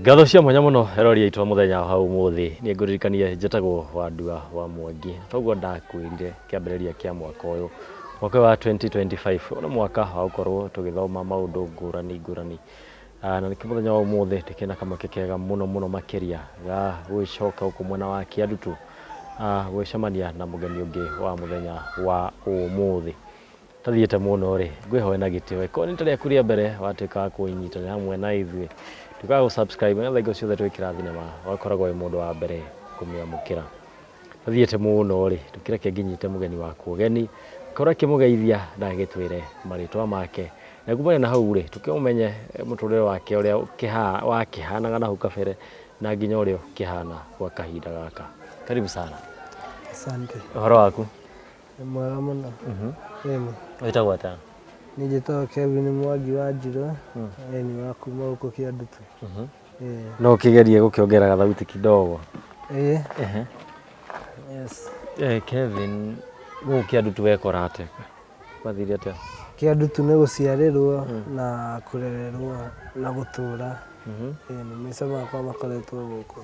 Ngatho cia mwanya muno erori aitũ a mũthenya wa ũmũthĩ. Niĩ ngũririkanie njĩtagwo Wandua wa Mwangi. Toguo ndakwĩrire kĩambĩrĩria kĩa mwaka ũyũ, mwaka ũyũ wa 2025 nĩ mwaka wa gũkorwo tũgĩthoma maũndũ ngũrani ngũrani. Na nĩkĩo mũthenya wa ũmũthĩ ndĩkĩrĩ na kamweke kega mũno mũno makĩria ga gũgĩcoka gũkũ mwena wa Kĩandutu, gwĩcemania na mũgeni ũngĩ wa mũthenya wa ũmũthĩ. Tathiĩte mũno rĩ, ngwĩhoe na gĩtĩo, ĩkorwo nĩ rita rĩaku rĩa mbere watuĩka wa kũnyitanĩra hamwe na ithuĩ, tuĩka wa gũ-subscribe nĩgetha hingo ciothe twĩkĩra thinema ũgakoragwo wĩ mũndũ wa mbere kũmĩamũkĩra. Tathiĩte mũno rĩ, ndũkĩreke nginyite mũgeni waku ũgeni, korwo akĩmũgeithia na agĩtwĩre marĩtwa make, na kumania na hau rĩ, tũkĩũmenye mũtũrĩre wake ũrĩa wakĩhanaga na hau kabere na nginya ũrĩa ũkĩhana gwa kahinda gaka. Karibu sana. Asante. Ũhoro waku? Nĩ mwega mũno. Ĩni. Wĩtagwo atĩa? Niĩ njĩtagwo Kevin Mwangi wa Njirũ. Ĩni, wa kuma gũkũ Kĩandutu. Ĩĩ. No ũkĩgerie gũkĩongera gathauti kidogo. Ĩĩ. Yes. Kevin, gũkũ Kĩandutu wekora atĩa? Gwathire atĩa? Kĩandutu nĩ gũciarĩrwo na kũrererwo na gũtũra. Ĩni, maica makwa makoretwo gũkũ.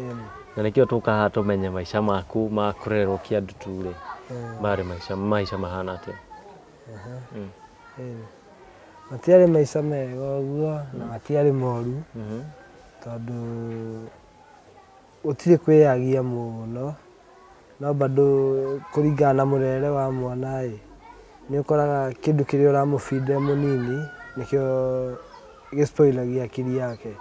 Ĩni. Na nĩkĩo tũka haha tũmenye maica maku ma kũrererwo Kĩandutu rĩ, marĩ maica mahana atĩa? Ĩni. Matiarĩ maica mega ũguo na matiarĩ moru, tondũ gũtirĩ kwĩyagia mũno, no bado kũringana na mũrerere wa mwana ĩ, nĩ ũkoraga kĩndũ kĩrĩa ũramũbinda e mũnini nĩkĩo gĩspoilagia akiri yake.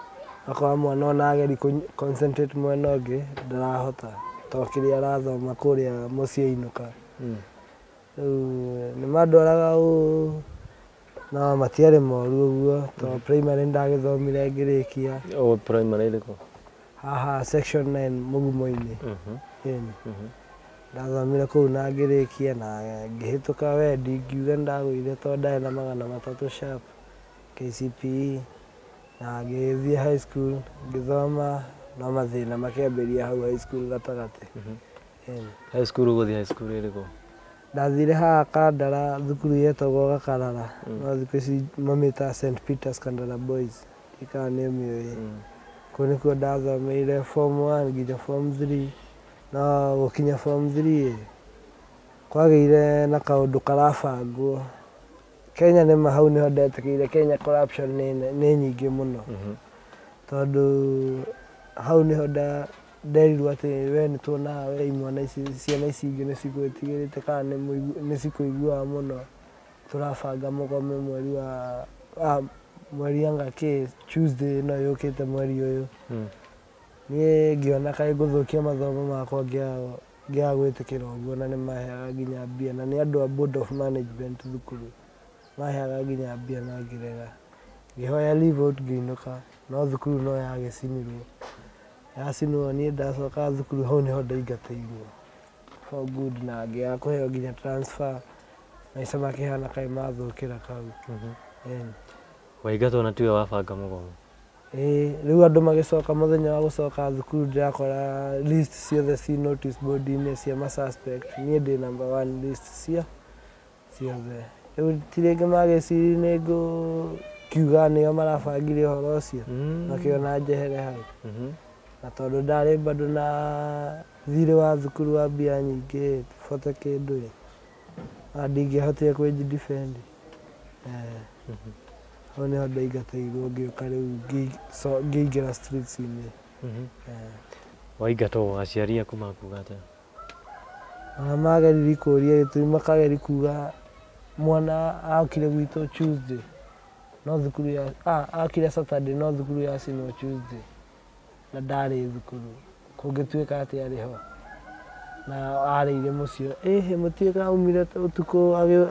Ũgakora mwana ona ageria concentrate mwena ũngĩ ndarahota, tondũ kĩrĩa arathoma kũrĩa mũciĩ ainũka. Rĩu nĩ mandwaraga ũũ, no matiarĩ moru ũguo, tondũ primary nĩndagĩthomire ngĩrĩkia. O primary ĩrĩkũ? Haha section 9 Mũgumo-inĩ. Ĩni. Ndathomire kũu na ngĩrĩkia na ngĩhĩtũka we ndingiuga nĩndagũire tondũ ndarĩ na 300 sharp KCPE, na ngĩgĩthiĩ high school ngĩthoma, no mathĩna makĩambĩrĩria hau high school gatagatĩ. Ĩni. High school ũgũthiĩ high school ĩrĩkũ? Ndathire haha Kandara thukuru yetagwo Gakarara, no thikũ ici mamĩtaga St Peters Kandara Boys, ndiũĩ kana nĩ ũmĩũĩ. Kũu nĩkuo ndathomeire form 1 nginya form 3, no gũkinya form 3 ĩ, kwagĩire na kaũndũ karabangwo. Kenya nĩma hau nĩho ndetĩkĩire Kenya corruption nĩ nyingĩ mũno. Tondũ hau nĩho nderirwo atĩ we nĩ tuonaga we imwana ici, ciana ici ingĩ nĩ cigwĩtigĩrĩte kana nĩ cikũiguaga mũno, tũrabanga mũgome mweri wa, mweri anga kĩ, Tuesday ĩno yũkĩte mweri ũyũ. Niĩ ngĩona kaĩ ngũthũkia mathomo makwa ngĩaga gwĩtĩkĩra ũguo, na nĩ maheaga nginya mbia, na nĩ andũ a board of management thukuru maheaga nginya mbia na ngĩrega. Ngĩhoya leave out ngĩinũka, no thukuru no yagĩcinirwo. Yacinwo niĩ ndacoka thukuru hau nĩho ndaingatĩirwo for good, na ngĩaga kũheo nginya transfer, maica makĩhana kaĩ mathũkĩra kau. Ĩni. Waingatwo na tiwe wabanga mũgomo? Ĩĩ, rĩu andũ magĩcoka mũthenya wa gũcoka thukuru ndĩrakora list ciothe ci notice board-inĩ cia ma suspect, niĩ ndĩ number 1 list ciothe. Rĩu ti rĩngĩ magĩciria nĩ ngũkiuga nĩo marabangire ũhoro ũcio, makĩona njehere hau. Na tondũ ndarĩ bado na thirĩ wa thukuru wa mbia nyingĩ, bote kĩndũ ĩ, na ndingĩahotire kwĩ defend. Hau nĩho ndaingatĩirwo ngĩũka rĩu ngĩingĩra streets-inĩ. Waingatwo aciari aku makuga atĩa? Ona mageririe kũria gĩtũmi, makageria kuga mwana okire gwitũ Tuesday, no thukuru ya, okire Saturday no thukuru yacinwo Tuesday, na ndarĩ thukuru, kũngĩtuĩka atĩ arĩ ho na arĩire mũciĩ, ĩhĩ mũtiũĩ kana aumire ũtukũ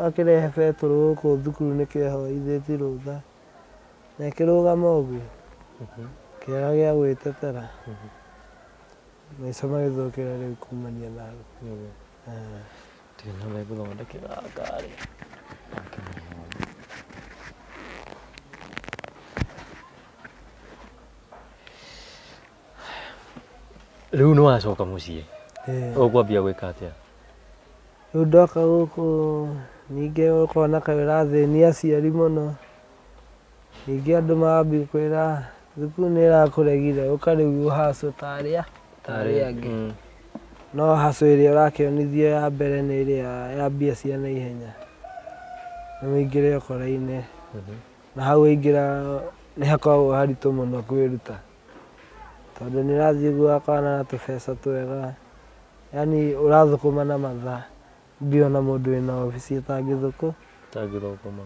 akĩrehe betũrũ gũkũ thukuru nĩkĩo ehoithĩtie rũtha, na ĩkĩrũgama ũguo, kĩaga gĩa gwĩtetera. Maica magĩthũkĩra rĩu kumania na hau. Tiga no ngũthondekera ngari. Rĩu nĩ wacoka mũciĩ? Ũkwambia gwĩka atĩa? Rĩu ndoka gũkũ ningĩ ũkona kaĩ ũrathĩnia aciari mũno, ningĩ andũ mambia kwĩra Thukuru nĩ ĩrakũregire ũka rĩu ũhacũ ta arĩa angĩ. No hacũ ĩrĩa ũrakĩonithio ya mbere nĩ ĩrĩa ya mbia cia naihenya. Nĩ ũingĩre ũkora-inĩ. Na hau waingĩra nĩ hakoragwo haritũ mũno kwĩruta. Tondũ nĩ ũrathiĩ ũguo ũgakorana na tũbeca twega. Yaani ũrathũkũma na mathaa. Ndiona mũndũ wĩna obici atangĩthũkũma.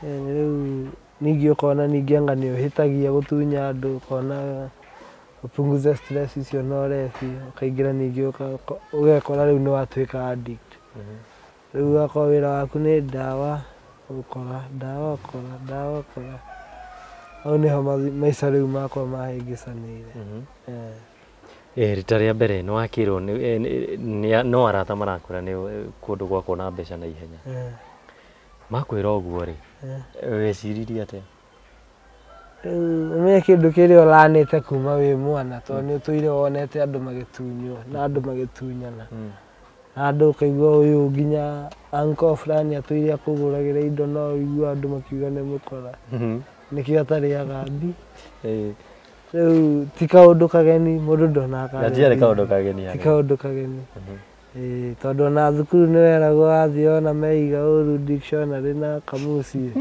Rĩu ningĩ ũkona ningĩ anga nĩ ũhĩtagia gũtunya andũ ũkona upunguze stress icio na ũrebi ũkaingĩra ningĩ ũgekora rĩu nĩ watuĩka addict. Rĩu ũgakorwo wĩra waku nĩ ndawa ũkora ndawa ũkora ndawa ũkora. Hau nĩho maica rĩu makwa mahĩngĩcanĩire. Rita rĩa mbere nĩ wakĩrwo no arata marakwĩra nĩ kũndũ gwa kuona mbeca na ihenya. Makwĩra ũguo rĩ, weciririe atĩa? Rĩu ũmenye kĩndũ kĩrĩa ũranĩte kuma wĩ mwana tondũ nĩ ũtũire wonete andũ magĩtunywo na andũ magĩtunyana. Na andũ ũkaigua ũyũ nginya uncle fulani atũire akũgũragĩra indo no ũigua andũ makiuga nĩ mũkora. Nĩkĩo atarĩaga mbi. Rĩu ti kaũndũ kageni mũndũ ndonaga. Gatiarĩ kaũndũ kageni. Ti kaũndũ kageni. Tondũ ona thukuru nĩ weragwo wathiĩ ona meiga ũru dictionary na kamuci.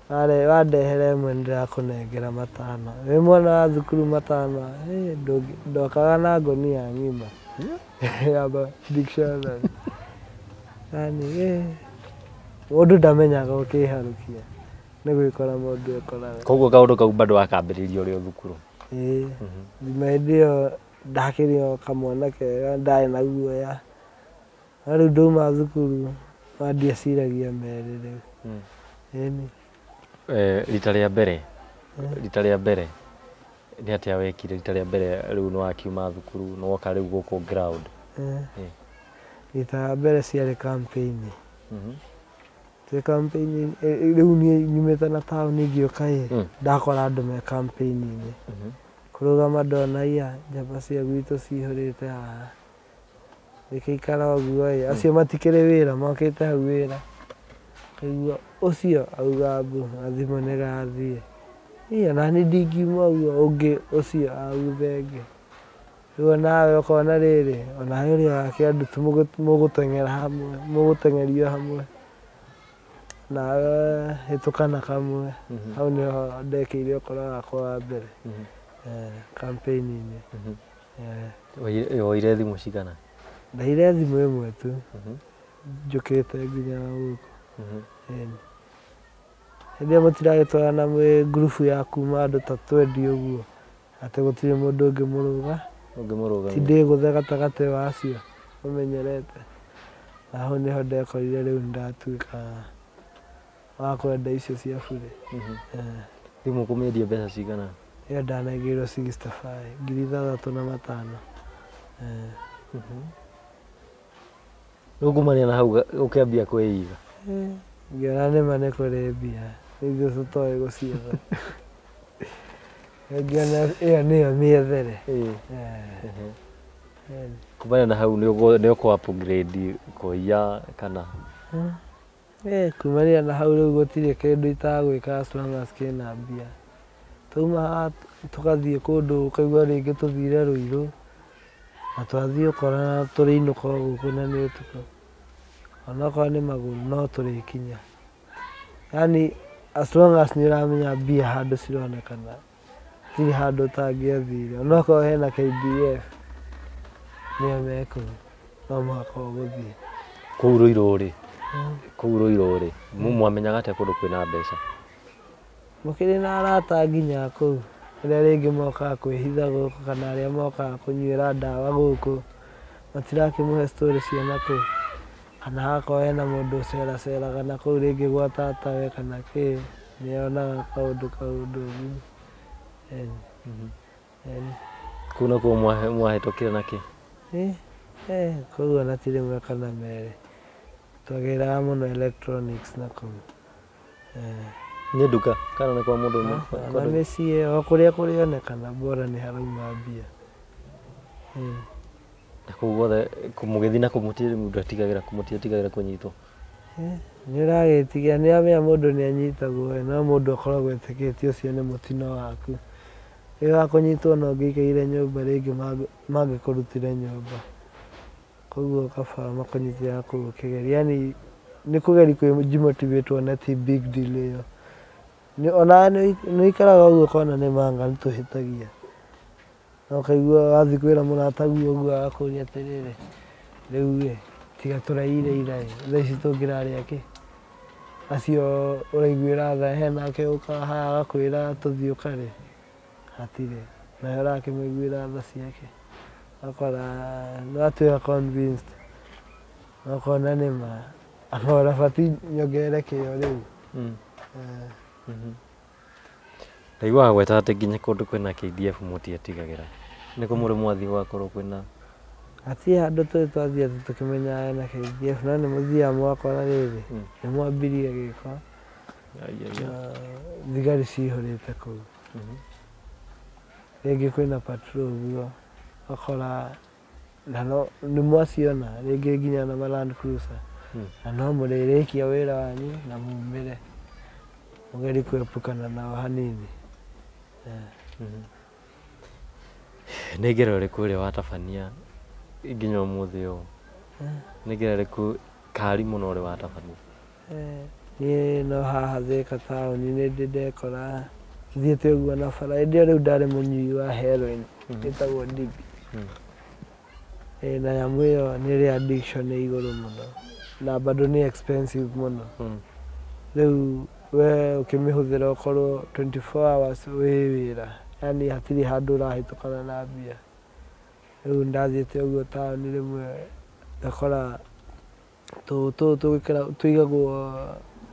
Wandehere ĩmwe nĩndĩrakũnengera matano. Wĩ mwana wa thukuru matano, ndokaga na ngũnia ng'ima ya dictionary. Yaani mũndũ ndamenyaga ũkĩharũkia nĩ gwĩkora mũndũ ekoraga. Koguo kaũndũ kau bado wakambĩrĩria ũrĩ o thukuru? Ĩĩ, hĩndĩ ĩyo ndakĩrĩ o kamwana kega ndarĩ na guoya. No rĩu ndauma thukuru ndieciragia merĩ rĩu. Ĩni. Rita rĩa mbere nĩ atĩa wekire rita rĩa mbere rĩu nĩ wakiuma thukuru nĩ woka rĩu gũkũ ground? Rita rĩa mbere ciarĩ campaign. Twĩ campaign rĩu niĩ nyumĩte na taũni ngĩũka ĩ, ndakora andũ me campaign-inĩ. Kũrũgama ndona iya njamba cia gwitũ cihũrĩte haha. Gĩkĩikara ũguo ĩ, acio matikĩrĩ wĩra mokĩte hau wĩra. Kaigua ũcio auga mbu na thimũ nĩ ĩrathiĩ. Ĩ ona niĩ ndingiuma ũguo ũngĩ ũcio authenge. Rĩu nawe ũkona rĩrĩ onawe ũrĩ wa kĩandutu mũgũteng'era hamwe mũgũteng'erio hamwe. Nawe hĩtũkana kamwe. Hau nĩho ndekĩire ũkora wakwa wa mbere campaign-inĩ. Woire thimũ cigana? Ndaire thimũ ĩmwe tu njũkĩte nginya gũkũ. Hĩndĩ ĩyo mũtiragĩtwarana mwĩ ngurubu ya kuma andũ ta twendi ũguo atĩ gũtirĩ mũndũ ũngĩmũrũga. Ti ndĩgũthe gatagatĩ wa acio ũmenyerete. Na hau nĩho ndekorire rĩu nĩndatuĩka wa kwenda icio cia burĩ. Thimũ ũkũmĩendia mbeca cigana? Ĩyo ndanengeirwo 65, 6,500. Rĩu kumania na hau ũkĩambia kwĩiga? Ngĩona nĩma nĩ kũrĩ mbia, ithuĩ tũtoĩ gũcietha. Ngĩona ĩyo nĩyo mĩethere. Kumania na hau nĩ ũkũ upgrade kũiya kana? Kumania na hau rĩu gũtirĩ kĩndũ itagwĩka as long as kĩna mbia. Twauma haha tũgathiĩ kũndũ ũkaigua rĩngĩ tũthire Rũirũ na twathiĩ ũkora tũrĩinũka o gũkũ na nĩ ũtukũ. Onokorwo nĩ magũrũ no tũrĩkinya. Yaani as long as nĩ ũramenya mbia handũ cironekana hatirĩ handũ ũtangĩathire. Onokorwo hena KDF nĩo me kũu no mũhaka ũgũthiĩ. Kũu Rũirũ rĩ, kũu Rũirũ rĩ, mwamenyaga atĩa kũndũ kwĩna mbeca? Mũkĩrĩ na arata nginya kũu arĩa rĩngĩ mokaga kwĩhitha gũkũ kana arĩa mokaga kũnyuĩra ndawa gũkũ matirakĩmũhe story cia nakũu. Kana hagakorwo hena mũndũ ũceraceraga nakũu rĩngĩ gwa tatawe kana kĩ nĩonaga kaũndũ ũguo. Kũu nakuo mwahĩtũkire na kĩ? Kũu ona ti rĩmwe kana merĩ. Twagĩraga mũno electronics nakũu. Nĩ nduka kana nĩ kwa mũndũ? Ona mĩciĩ o kũrĩa kũrĩonekana bora nĩ harauma mbia. Na kũu guothe mũgĩthiĩ na kũu mũndũ mũtiĩtigagĩra kũnyitwo? Nĩ ũragĩtigĩra nĩ ũramenya mũndũ nĩ anyitagwo no mũndũ akoragwo etĩkĩtie ũcio nĩ mũtino waku. Wĩ wa kũnyitwo na ũngĩikaire nyũmba rĩngĩ mangĩkũrutire nyũmba. Koguo kaba makũnyitĩra kũu ũkĩgeria. Yani nĩ kũgeria kwĩ-motivate wone ti big deal ĩyo. Ona nĩ ũikaraga ũguo ũkona nĩ manga nĩ tũhĩtagia. Na ũkaigua wathiĩ kwĩra mũrataguo ũguo agakũria atĩrĩrĩ, rĩu ĩ tiga tũraiyire ira ĩ, thaa ici tũngĩrarĩa kĩ? Acio ũraiguĩra tha hena nake ũkaga haha agakwĩra tũthiĩ ũkarĩe, hatirĩ. Nawe ũrakĩmũiguĩra tha ciake. Ũgakora nĩ watuĩka convinced na ũkona nĩma anga ona batiĩ nyongerere kĩo rĩu. Ndaiguaga gweta atĩ nginya kũndũ kwĩna KDF mũtietigagĩra. Nĩ kũ mũrĩ mwathiĩ gũgakorwo kwĩna Hatirĩ handũ tũrĩ twathiĩ atĩ tũkĩmenyaga hena KDF no nĩ mũthiaga mũgakora rĩrĩ nĩ mwambirie gĩko na thigari cihũrĩte kũu. Rĩngĩ kwĩna patrol ũguo ũgakora na no nĩ mwaciona rĩngĩ nginya na ma Land Cruiser na no mũrĩrĩkia wĩra wanyu na mumĩre mũgerie kuepukana nao hanini. Nĩ ngero ĩrĩkũ ĩrĩa watabania nginya ũmũthĩ ũyũ? Nĩ ngero ĩrĩkũ kari mũno ũrĩ watabania? Niĩ no haha Thika taũni nĩ ndĩ ndekora thiĩte ũguo na bara hĩndĩ ĩyo rĩu ndarĩ mũnyui wa heroin ĩtagwo dibi. Na nyamũ ĩyo nĩ ĩrĩ addiction ĩ igũrũ mũno na bado nĩ expensive mũno. Rĩu we ũkĩmĩhũthĩra ũkorwo 24 hours wĩ wĩra, yani hatirĩ handũ ũrahĩtũkana na mbia. Rĩu ndathiĩte ũguo taũni rĩmwe ngakora tũtũ tũigagwo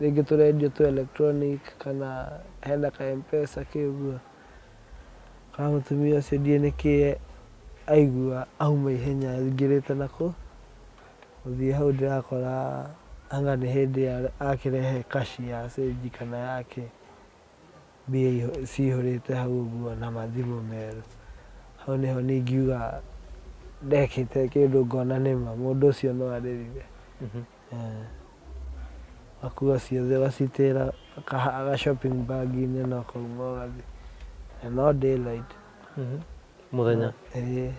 rĩngĩ tũrendio tũ electronic kana hena ka M-Pesa kĩ ũguo. Kana mũtumia ũcio ndiũĩ nĩkĩ aigua auma ihenya aingĩrĩte nakũ gũthiĩ hau ndĩrakora anga nĩ hĩndĩ akĩrehe kaci ya cĩnji kana yake mbia cihũrĩte hau ũguo na mathimũ merũ. Hau nĩho niĩ ingiuga ndekĩte kĩndũ ngona nĩma mũndũ ũcio no arĩrire. Ũgakua ciothe ũgacitĩra ga shopping bag -inĩ na ũkauma ũgathiĩ. Na no daylight. Mũthenya? Ĩĩ.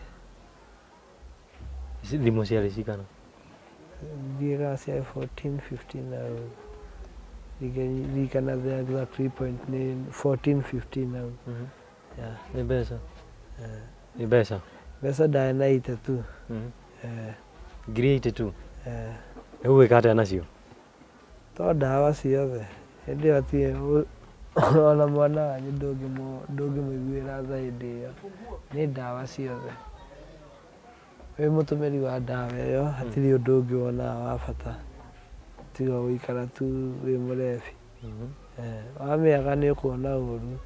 Thimũ ciarĩ cigana? Ndiũĩ kana ciarĩ 14, 15 hau. Ndirikana the exact point nĩ 14, 15 hau. Yeah. Nĩ mbeca? Nĩ mbeca? Mbeca ndarĩ na 82. Ngiri 82? Rĩu ũgwĩka atĩa nacio? To ndawa ciothe. Hĩndĩ ĩyo hatirĩ ona mwana wanyu ndũngĩmũiguĩra tha hĩndĩ ĩyo. Nĩ ndawa ciothe. Wĩ mũtũmĩri wa ndawa ĩyo hatirĩ ũndũ ũngĩ wonaga wa bata tiga gũikara tu wĩ mũrebi. Wamĩaga nĩ ũkuona ũru.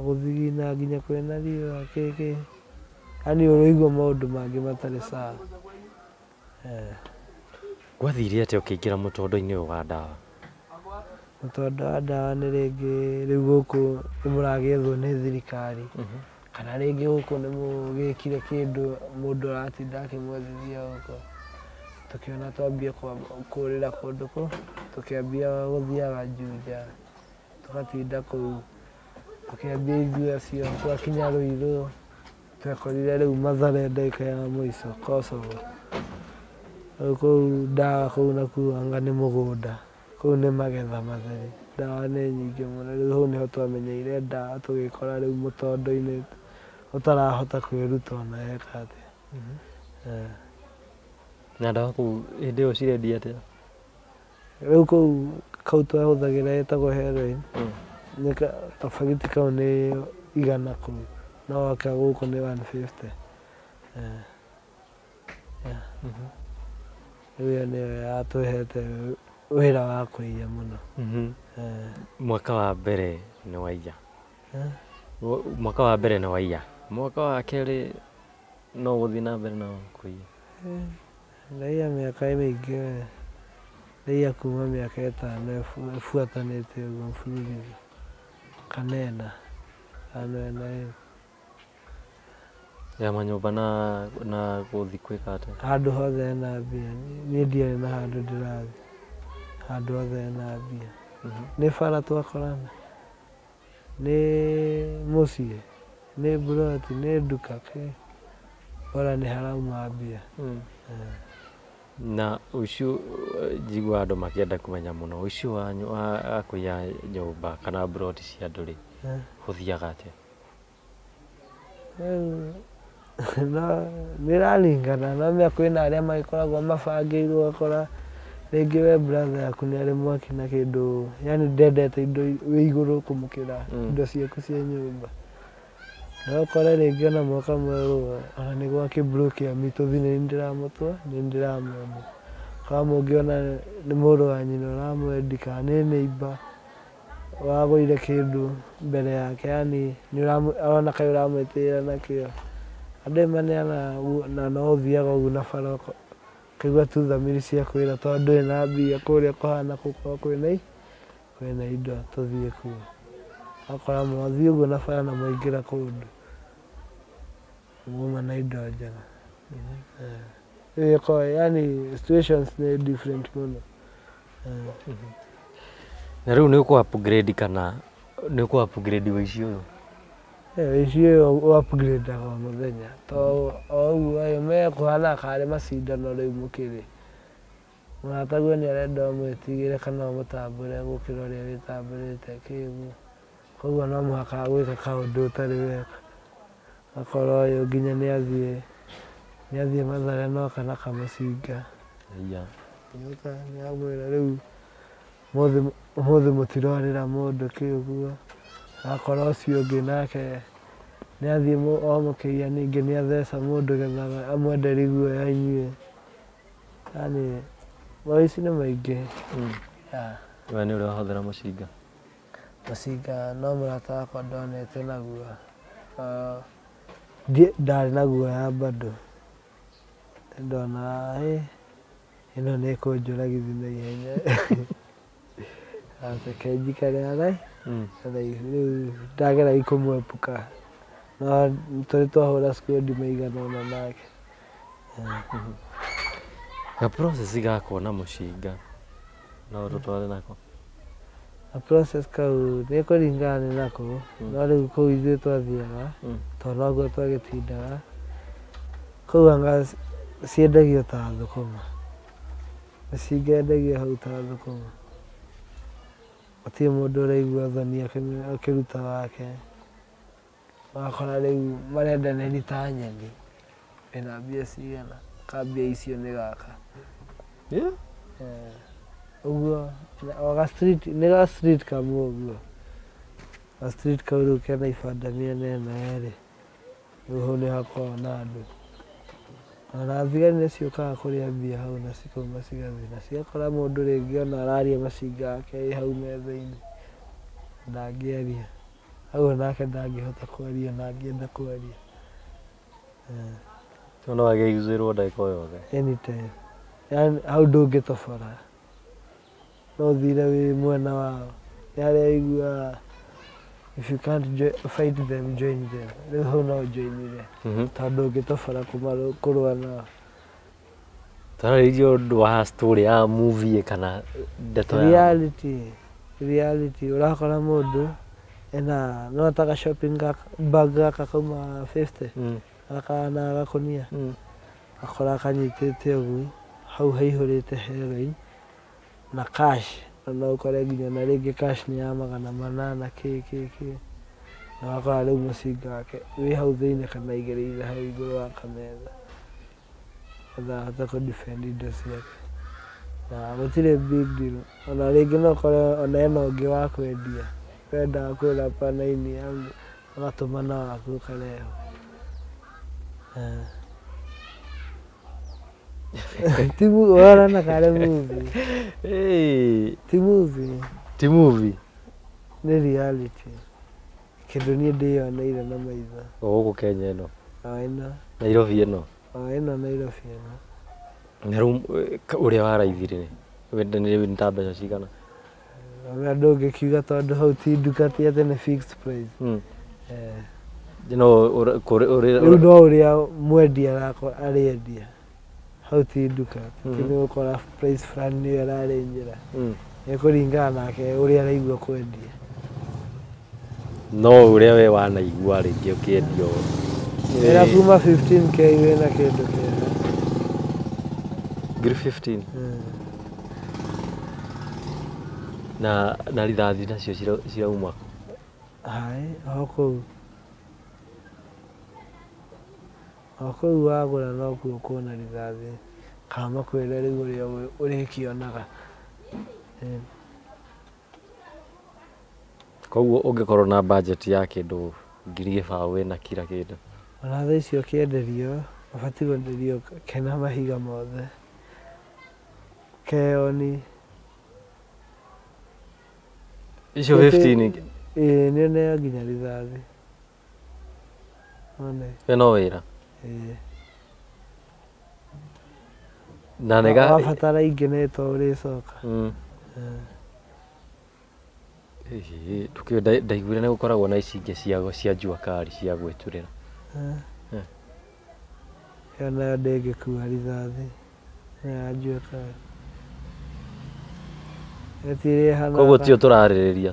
Gũthigina nginya kwĩna riũa kĩ kĩ. Yani ũraigua maũndũ mangĩ matarĩ sawa. Gwathire atĩa ũkĩingĩra mũtondo-inĩ ũyũ wa ndawa? Mũtondo wa ndawa nĩ rĩngĩ rĩu gũkũ nĩ mũragĩethwo nĩ thirikari kana rĩngĩ gũkũ nĩ mũgĩkire kĩndũ mũndũ aratinda akĩmwethithia gũkũ. Tũkĩona twambie kũrĩra kũndũ kũ, tũkĩambia gũthiaga Juja, tũgatinda kũu, tũkĩambia ithuĩ acio twakinya Ruiru, twekorire rĩu Mathare ndagĩka ya mũico Kosovo. Rĩu kũu ndawa kũu nakuo anga nĩ mũgũnda, kũu nĩ magetha matheri, ndawa nĩ nyingĩ mũno. Rĩu hau nĩho twamenyeire ndawa tũgĩkora rĩu mũtondo-inĩ ũtarahota kwĩruta ona weka atĩa. Na ndawa kũu hĩndĩ ĩyo cirendio atĩa? Rĩu kũu kau twahũthagĩra ĩtagwo heroin nĩ kabagiti kau nĩ 100 kũu no woka gũkũ nĩ 150. Rĩu ĩyo nĩyo yatũhete wĩra wa kũiya mũno. Mwaka wa mbere nĩ waiya. Mwaka wa mbere nĩ waiya. Mwaka wa kerĩ no ũgũthiĩ na mbere na kũiya? Ndaiya mĩaka mĩingĩ we. Ndaiya kuma mĩaka 5 ĩbuatanĩte ũguo mfululizo. Kana 4. Ĩtano ĩna. Ya manyũmba na gũthiĩ gwĩka atĩa? Handũ hothe hena mbia. Niĩ ndiarĩ na handũ ndĩrathiĩ. Handũ hothe hena mbia. Nĩ bara twakorana. Nĩ mũciĩ, nĩ mburoti, nĩ nduka kĩ, bora nĩ harauma mbia. Na ũici njiguaga andũ makĩenda kũmenya mũno ũici wa kũiya nyũmba kana mburoti cia andũ rĩ, ũthiaga atĩa? Rĩu no nĩ ĩraringana, no ũmenye kwĩna arĩa magĩkoragwo mabangĩirwo ũgakora rĩngĩ we brother yaku nĩ arĩ mwaki na kĩndũ, yani ndendete indo wĩ igũrũ kũmũkĩra indo ciaku cia nyũmba. No ũkore rĩngĩ ona mwaka mwerũ ona nĩ gwake broke ya mĩtũthi nĩ ndĩramũtwa nĩ ndĩramwenda. Kana mũngĩ ona nĩ mũrũ wa nyina ũramwendi kana nĩ neighbour wagũire kĩndũ mbere yake, yani arona kaĩ ũramwĩtĩĩra nakĩo. Andũ nĩ maneanaga na no ũthiaga ũguo na bara ũkaigua tu thamiri ciakwĩra tondũ ndũrĩ na mbia kũrĩa kũhana gũkorwo kwĩna indo tũthiĩ kuo. Ũgakora mwathiĩ ũguo na bara na mwaingĩra kũndũ mwauma na indo njega. Rĩu ĩkoragwo yani situations nĩ different mũno. Na rĩu nĩ ũkũ upgrade kana nĩ ũkũ upgrade ũici ũyũ? Ũici ũyũ ũ upgrade o mũthenya to o ũguo ĩ mekũhana karĩ macindano rĩu mũkĩrĩ. Mũrataguo nĩ arenda ũmwĩtigĩre kana ũmũtambũre gũkĩra ũrĩa wĩtambũrĩte kĩguo. Koguo no mũhaka gwĩka kaũndũ ũtarĩ weka. Akorwo ũyũ nginya nĩ athiĩ Mathare na oka na kamũcinga. Nĩoka nĩamwĩra rĩu ũmũthĩ mũtirorĩra mũndũ kĩ ũguo. Akorwo ũcio ũngĩ nake nĩ athiĩ o mũkĩiya ningĩ nĩ atheca mũndũ getha amwenderie guoya inyuĩ. Yani mawĩici nĩ maingĩ. We nĩ ũrĩ wahũthĩra mũcinga? Mũcinga no mũrata wakwa ndonete naguo. Ndarĩ na guoya bado. Ndona ĩno nĩ ĩkũnjũragithia na ihenya. Reke njikare haraihu rĩu ndageragia kũmwepuka no tũrĩ twahũra squad maigana ũna nake. Ga process ga kuona mũcinga no ũtũtware nako? Ga process kau nĩ kũringana nĩ nakũ, no rĩu kũu ithuĩ twathiaga tondũ noguo twagĩtindaga, kũu anga ciendagio ta thũkũma. Mĩcinga yendagio hau ta thũkũma. Gũtirĩ mũndũ ũraigua thoni akĩruta wake. Ũgakora rĩu marendanĩria ta nyeni. Wĩna mbia cigana? Ka mbia icio nĩ gaka. Ũguo o ga street nĩ ga street kamwe ũguo. Ga street kau rĩu kena ibanda mĩena ĩno yerĩ. Rĩu hau nĩ hakoragwo na andũ. Ona thigari nĩ ciũkaga kũrĩa mbia hau na cikauma cigathiĩ na cigakora mũndũ rĩngĩ ona araria macinga yake ĩ hau metha-inĩ. Ndangĩaria. Hau onake ndangĩhota kwaria ona angĩenda kwaria. No agĩicĩrwo ndagĩka o yothe. Anytime. Yani hau ndũngĩtobora. No ũthire wĩ mwena wao. Nĩ harĩa ũiguaga if you can't fight them, join them. Rĩu hau no ũjoinire. Tondũ ndũngĩtobora kũrũa nao. Twarĩrĩria ũndũ wa story ya movie kana ndeto ya Reality. Reality. Ũrakora mũndũ ena no ta ga shopping bag gaka kauma 50 gaka na gakũnia. Akora kanyitĩte ũguo hau haihũrĩte heroin na cash, na no ũkore nginya na rĩngĩ cash nĩ ya 800 kĩ kĩ kĩ, na wakora rĩu mũcinga wake wĩ hau thĩinĩ kana aigĩrĩire hau igũrũ wa kametha getha ahote kũ defend indo ciake, na gũtirĩ big deal. Ona rĩngĩ no ũkore ona ena ũngĩ wa kwendia wendaga kwĩrapa naini agatũmana waku ũkarehwo. Ti ũrona karĩ movie. Ti movie. Ti movie. Nĩ reality, kĩndũ niĩ ndĩyoneire na maitho. O gũkũ Kenya ĩno? O ĩno. Nairobi ĩno? O ĩno Nairobi ĩno. Na rĩu ũrĩa waraithire rĩ, nĩ ta mbeca cigana? Ona ndũngĩkiuga tondũ hau ti nduka, ti atĩ nĩ fixed price. No Rĩu no ũrĩa mwendia arĩendia hau, ti nduka, ti nĩ gũkora price fulani nĩyo ĩrarĩnjĩra, nĩ kũringana nake ũrĩa araigua kwendia. No ũrĩa we wanaigua rĩngĩ ũkĩendio Wĩra kuma 15K wĩna kĩndũ kĩega. Ngiri 15. Na rithathi nacio cirauma kũ? Hai, o kũu. O kũu wagũra nokuo ũkuona rithathi. Kana makwĩre rĩu ũrĩa ũrĩkĩonaga. Koguo ũngĩkorwo na budget ya kĩndũ ngiri 20 wĩna kila kĩndũ. Ona thaa icio ũkĩenderio, ũbatiĩ kwenderio kena mahiga mothe. Keoni. Icio 15 Ĩĩ nĩ ũneo nginya rithathi. One. We no wĩra. Ĩĩ. Na nĩga Wabatara ingĩ nĩ to ũrĩcoka. Tukio ndaiguire nĩ gũkoragwo na ici ingĩ cia jua kali cia gwĩturĩra. Ĩyo nayo ndĩngĩkua rithathi. Ĩyo ya jua kali. Ĩtirĩ ĩhana. Koguo tio tũrarĩrĩria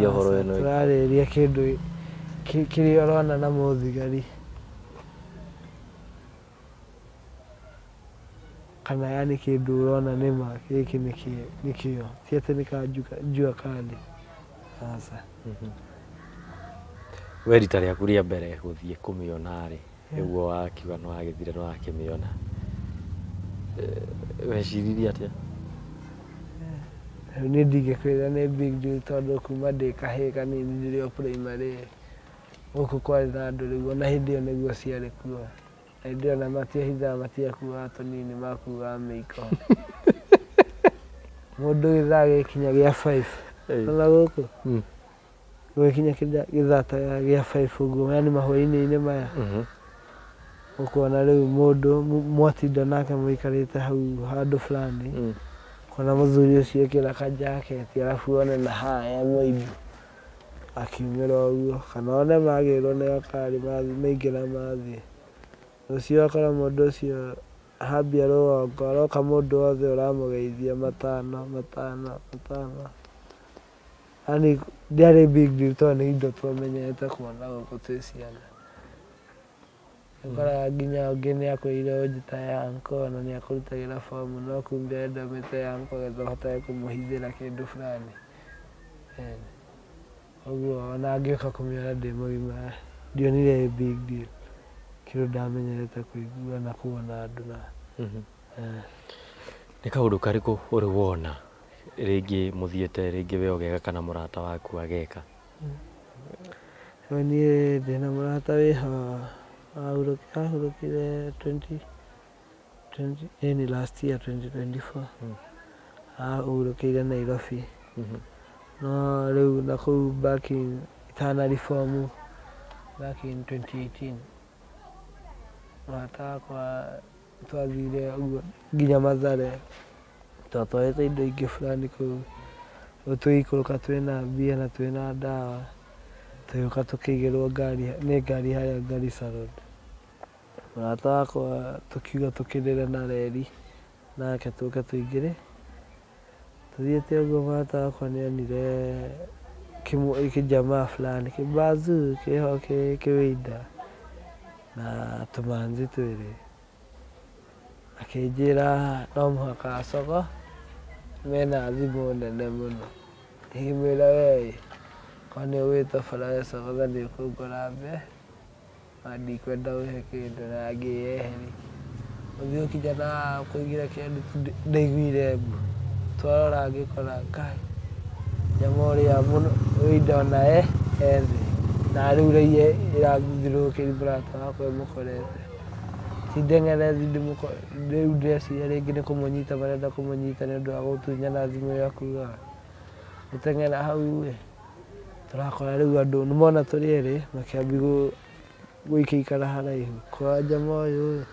ũhoro ĩno. Tũrarĩrĩria kĩndũ kĩrĩa ũrona na mũthigari. Kana yani kĩndũ ũrona nĩma gĩkĩ nĩkĩo. Ti atĩ nĩ ka jua kali. Aca. We rita rĩaku rĩa mbere gũthiĩ kũmĩona rĩ, nĩguo wakiuga nĩ wagĩthire nĩ wakĩmĩona. Weciririe atĩa? Rĩu niĩ ndingĩkwĩra nĩ big deal tondũ kuma ndĩ kahĩĩ kanini ndĩrĩ o primary gũkũ kwarĩ na andũ rĩu ona hĩndĩ ĩyo nĩguo ciarĩ kuo. Na hĩndĩ ĩyo na matiehithaga matiakuaga tũnini makuaga mĩiko. Mũndũ gĩthaa gĩkinya gĩa 5. Ona gũkũ? Gũgĩkinya gĩthaa ta gĩa 5 ũguo yani mahwaĩ-inĩ maya. Ũkuona rĩu mũndũ mwatinda nake mũikarĩte hau handũ fulani. Kona mũthuri ũcio ekĩra kajaketi arabu one na haya mũimbu akiumĩra ũguo kana one magĩrwo nĩ gakari maingĩra mathiĩ. Rũciũ wakora mũndũ ũcio hambia rũgongo aroka mũndũ wothe ũramũgeithia matano matano matano. Yani ndĩarĩ big deal tondũ nĩ indo twamenyerete kuona gũkũ twĩ ciana. Ũkoraga nginya ũngĩ nĩ akwĩrire ũnjĩta ya uncle na nĩ akũrutagĩra bomu no kumbe arenda ũmĩte ya uncle getha ũhotage kũmũhithĩra kĩndũ fulani. Ũguo ona ngĩũka kũmĩona ndĩ mũgima ndionire ĩ big deal. Kĩndũ ndamenyerete kũigua na kuona andũ na. Nĩ kaũndũ karĩkũ ũrĩ wona rĩngĩ mũthiĩte rĩngĩ we ũgeka kana mũrata waku ageka? Rĩu niĩ ndĩna mũrata wĩho ahurũkire 2020 last year 2024. Ahurũkĩire Nairobi. No rĩu na kũu back in itana reform back in 2018 mũrata wakwa twathire ũguo nginya Mathare twatwarĩte indo ingĩ fulani kũu. Rĩu tũgĩikũrũka twĩna mbia na twĩna ndawa tũgĩũka tũkĩigĩrwo ngari nĩ ngari harĩa Garissa Road. Mũrata wakwa tũkiuga tũkĩrĩre na reri nake tũke tũingĩre. Tũthiĩte ũguo mũrata wakwa nĩ onire kĩjamaa fulani kĩbazu kĩho kĩwĩinda na tũmanzi twĩrĩ. Akĩnjĩra no mũhaka acogo mena thimũ nene mũno. Ngĩmwĩra we korwo nĩ ũgwĩtwo bara wecogotha nĩ ũkũngora mbe na ndikwenda ũhe kĩndũ na ngĩyeheria. Ũthiĩ ũkinya na kũingĩra kĩndũ ndaiguire mbu. Twarora ngĩkora Ngai nyama ũrĩa mũno wĩinda ona ethĩ na rĩu raia ĩrathiũrũrũkĩria mũrata wakwa ĩmũkorete. Ti ndeng'erezi rĩu ndĩreciria rĩngĩ nĩ kũmũnyita marenda kũmũnyita nĩ ũndũ wa gũtunyana thimũ ĩyo akuaga. Gũteng'era hau ĩ tũrakora rĩu andũ nĩ mona tũrĩ erĩ makĩambia gũikaikara haraihu. Kwa njama ũyũ ĩ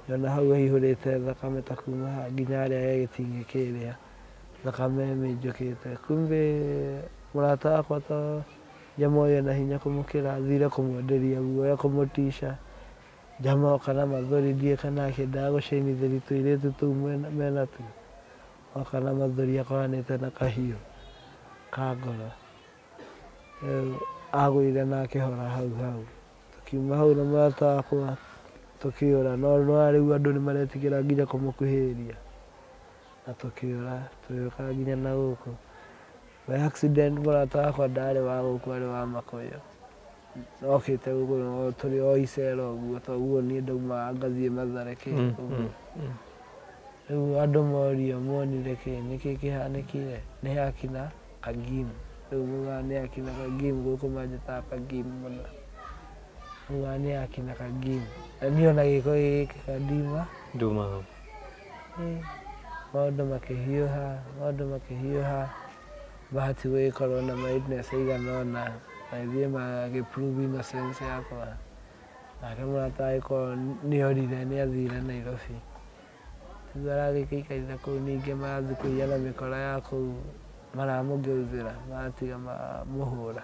yona hau haihũrĩte thakame ta kuma haha nginya harĩa he gĩting'ĩ kĩrĩa thakame ĩminjũkĩte. Kumbe mũrata wakwa to njama ũyũ ena hinya kũmũkĩra athire kũmwenderia guoya kũmũtica. Njama oka na mathũri ndiũĩ kana akĩendaga gũcainithĩria tũirĩtu tũu mena tuo. Oka na mathũri akoranĩte na kahiũ ka ngoro. Rĩu Agũire na akĩhora hau hau. Tũkiuma hau na mũrata wakwa tũkĩũra, no rĩu andũ nĩ maretigĩra nginya kũmũkuhĩrĩria. Na tũkĩũra tũgĩũka nginya na gũkũ. By accident mũrata wakwa ndarĩ wa gũkũ, arĩ wa Makũyũ. Okĩte gũkũ no tũrĩ o icera ũguo, toguo niĩ ndaumaga ngathiĩ Mathare kĩ ũguo. Rĩu andũ morio monire kĩ, nĩkĩ kĩhanĩkire, nĩ akina Kagim. Rĩu maugaga nĩ akina Kagim, gũkũ manjĩtaga Kagim mũno. Maugaga nĩ akina Kagim. Na niĩ ona gĩko gĩgĩkĩka ndima. Nduma hau. Maũndũ makĩhiũha, maũndũ makĩhiũha. Bahati gũgĩkorwo na ma witness aigana ũna, magĩthiĩ magĩ prove innocence yakwa. Nake mũrata agĩkorwo nĩ orire, nĩ athire Nairobi. Rĩu aragĩkĩikarire kũu, ningĩ marathiĩ kũiya na mĩkora ya kũu, maramũgeuthĩra, maratiga mamũhũra.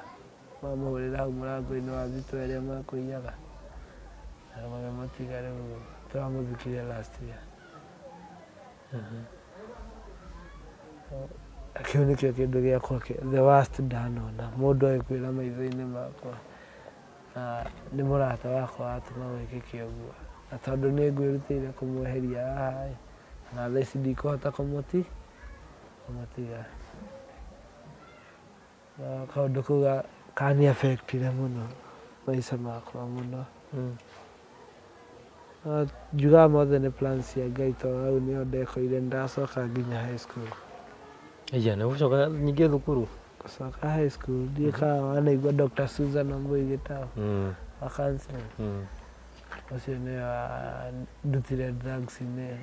Mamũhũrĩra hau mũrango-inĩ wa thitoo ĩrĩa makũiyaga. Na magĩmũtiga rĩu tũramũthikire last year. Kĩu nĩkĩo kĩndũ gĩakwa the worst ndanona mũndũ agĩkuĩra maitho-inĩ makwa. Na nĩ mũrata wakwa watũma gwĩkĩke ũguo. Na tondũ nĩ ngwĩrutĩire kũmweheria haha ĩ, na thaa ici ndikũhota kũmũtiga. Na kaũndũ kau kani affect-ire mũno maica makwa mũno. No njugaga mothe nĩ plans cia Ngai tondũ hau nĩho ndekorire nĩndacoka nginya high school. Aya, nĩ gũcoka ningĩ thukuru? Gũcoka high school, ndiũĩ kana wanaigua Dr. Susan Wambui Gĩtaũ wa counseling. Ũcio nĩwe wandutire drugs-inĩ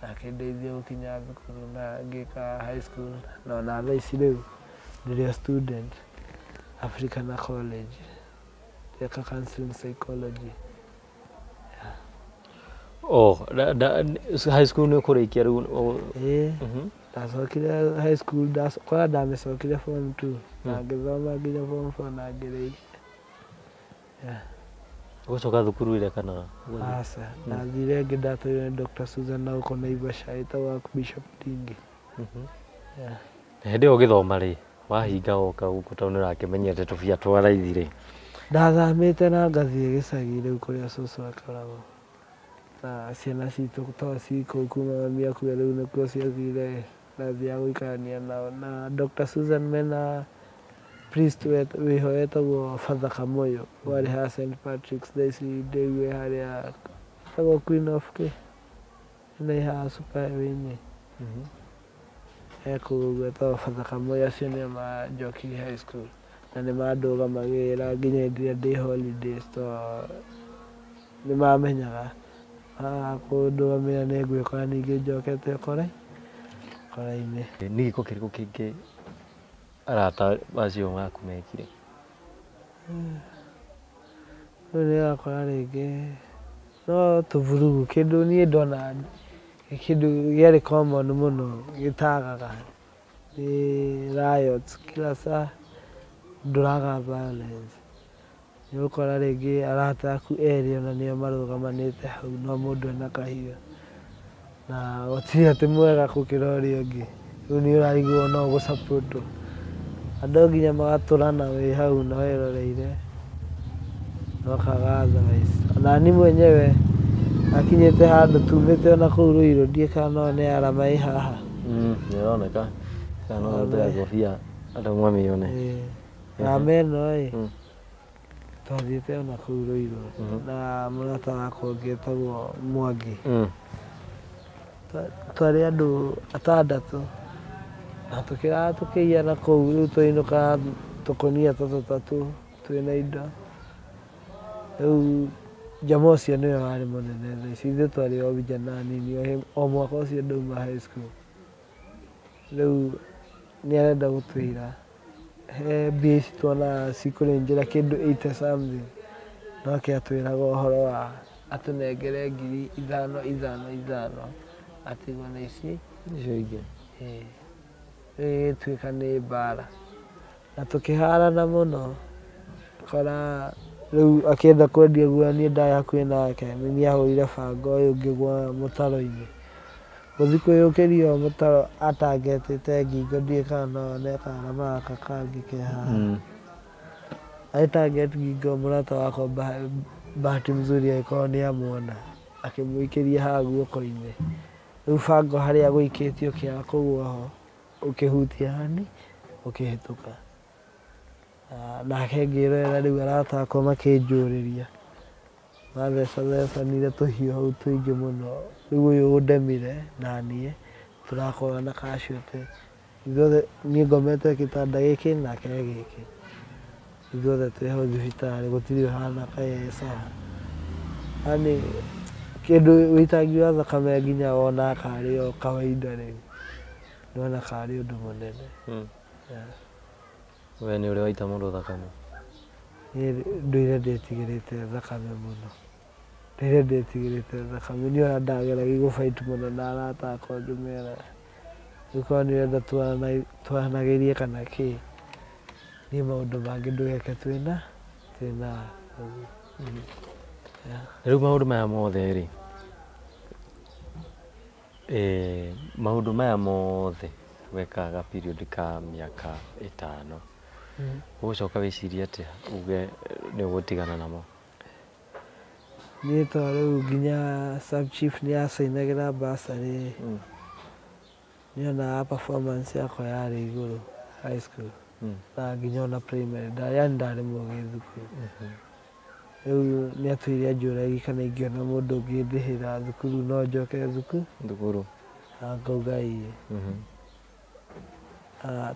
na akĩndeithia gũkinya thukuru na ngĩka high school, na ona thaa ici rĩu ndĩrĩ o student Africana College, ndĩreka counseling psychology. Oh, high school nĩ ũkũrĩkia rĩu? Ĩĩ, ndacokire high school, kwanza ndamĩcokire form 2 na ngĩthoma nginya form 4 na ngĩrĩkia. Ũgũcoka thukuru ĩrĩa kana? Aca, ndathire ĩngĩ ndatwarirwo nĩ Dr. Susan na gũkũ Naivasha ĩtagwo Bishop Ndingi. Yeah. Hĩndĩ ĩyo ũgĩthoma rĩ, wahinga woka gũkũ tondũ nĩ ũrakĩmenyete tũbia twa raithi rĩ? Ndathamĩte na ngathiĩ gĩcagi rĩu kũrĩa cũcũ akoragwo. Na ciana citũ to ci kũu kuma mami akue rĩu nĩkuo ciathire, ndathiaga gũikarania nao. Na Dr. Susan mena priest wĩho wetagwo Father Kamoyo warĩ haha St. Patrick's, thaa ici ndĩigue harĩa etagwo Queen of kĩ, ĩno ĩ haha super highway-inĩ. E kũu ũguo etagwo Father Kamoyo, acio nĩo manjokirie high school na nĩ mandũgamagĩrĩra nginya hĩndĩ ĩrĩa ndĩ holidays tondũ nĩ mamenyaga kũndũgamĩrĩra nĩ ngwĩkora ningĩ njokete ũkora-inĩ. Nĩ gĩko kĩrĩkũ kĩngĩ arata acio aku mekire? Rĩu nĩ ũrakora rĩngĩ no tũburugu, kĩndũ niĩ ndona kĩndũ gĩarĩ common mũno gĩtagaga nĩ riots, kila saa ndũraga violence. Nĩ ũgũkora rĩngĩ arata aku erĩ ona nĩo marũgamanĩte hau no mũndũ ena kahiũ na gũtirĩ atĩ mwega gũkĩra ũrĩa ũngĩ, rĩu nĩ ũrarigwo no ũgũ support ũ. Andũ nginya magatũrana wĩ hau na wĩroreire na ũkaga otherwise. Ona niĩ mwenyewe akinyĩte handũ tumĩte ona kũu Ruiru ndiũĩ kana no nĩ arama ĩ haha. Nĩ ĩroneka kana no ũrute ngobia andũ mamĩone. Rama ĩno ĩ, twathiĩte ona kũu Ruiru na mũrata wakwa ũngĩ etagwo Mwangi. Twarĩ andũ atandatũ na tũkĩrara tũkĩiyana kũu, rĩu twainũkaga tũkũnia ta tũtatũ twĩna indo. Rĩu jamaa ũcio nĩwe warĩ mũnene thaa ici, ithuĩ twarĩ o vijana anini o mwaka ũcio ndauma high school. Rĩu nĩ arenda gũtwĩra he mbia ici tuonaga cikũrĩnjĩra kĩndũ 80 something, noke atwĩraga ũhoro wa atũnengere ngiri ithano ithano ithano atigwo na ici icio ingĩ. Ĩĩ, rĩu ĩgĩtuĩka nĩ mbara na tũkĩharana mũno, kora rĩu akĩenda kwendia guoya niĩ ndarĩ hakuhĩ nake, nĩ niĩ ahũrire banga ũyũ ngĩgwa mũtaro-inĩ. Gũthiĩ kwĩyũkĩria o mũtaro atangetĩte ngingo ndiũĩ kana no one karama gaka kangĩ ke haha. Agĩ target ngingo mũrata wakwa bahati mzuri agĩkorwo nĩ amuona akĩmũikĩria haha guoko-inĩ. Rĩu bango harĩa gũikĩtio kĩaga kũgũa ho ũkĩhutia hani ũkĩhĩtũka. Nake ngĩrorera rĩu arata akwa makĩnjũrĩria mathecathecanire tũhiũ hau tũingĩ mũno. Rĩu ũyũ ũndemire na niĩ tũrakorwo na casualty. Ithuothe niĩ ngomete gĩtanda gĩkĩ nake gĩkĩ. Ithuothe twĩ hau thibitarĩ gũtirĩ ũhana kaĩ e sawa. Yaani kĩndũ wĩitangi wa thakame nginya wona karĩ o kawaida rĩu nĩwona karĩ ũndũ mũnene. Yeah. We nĩ ũrĩ waita mũndũ thakame? Niĩ ndũire ndĩtigĩrĩte thakame mũno. Ndũire ndĩtigĩrĩte thakame. Niĩ ona ndageragia gũ fight mũno na arata akwa ngĩmera rĩu korwo nĩ ũrenda twaranagĩrie kana kĩ, niĩ maũndũ mangĩ ndũgeke twĩna ũguo. Rĩu maũndũ maya mothe rĩ, maũndũ maya mothe wekaga period ka mĩaka 5, ũgũcoka wĩcirie atĩa uge nĩ ũgũtigana namo? Niĩ to rĩu nginya sub chief nĩ acainagĩra bursary, nĩonaga performance yakwa yarĩ igũrũ high school na nginya ona primary, yani ndarĩ mũgĩ thukuru. Rĩu nĩ atũire anjũragia kana ingĩona mũndũ ũngĩndĩhĩra thukuru no njoke thukuru na ngauga ĩĩ.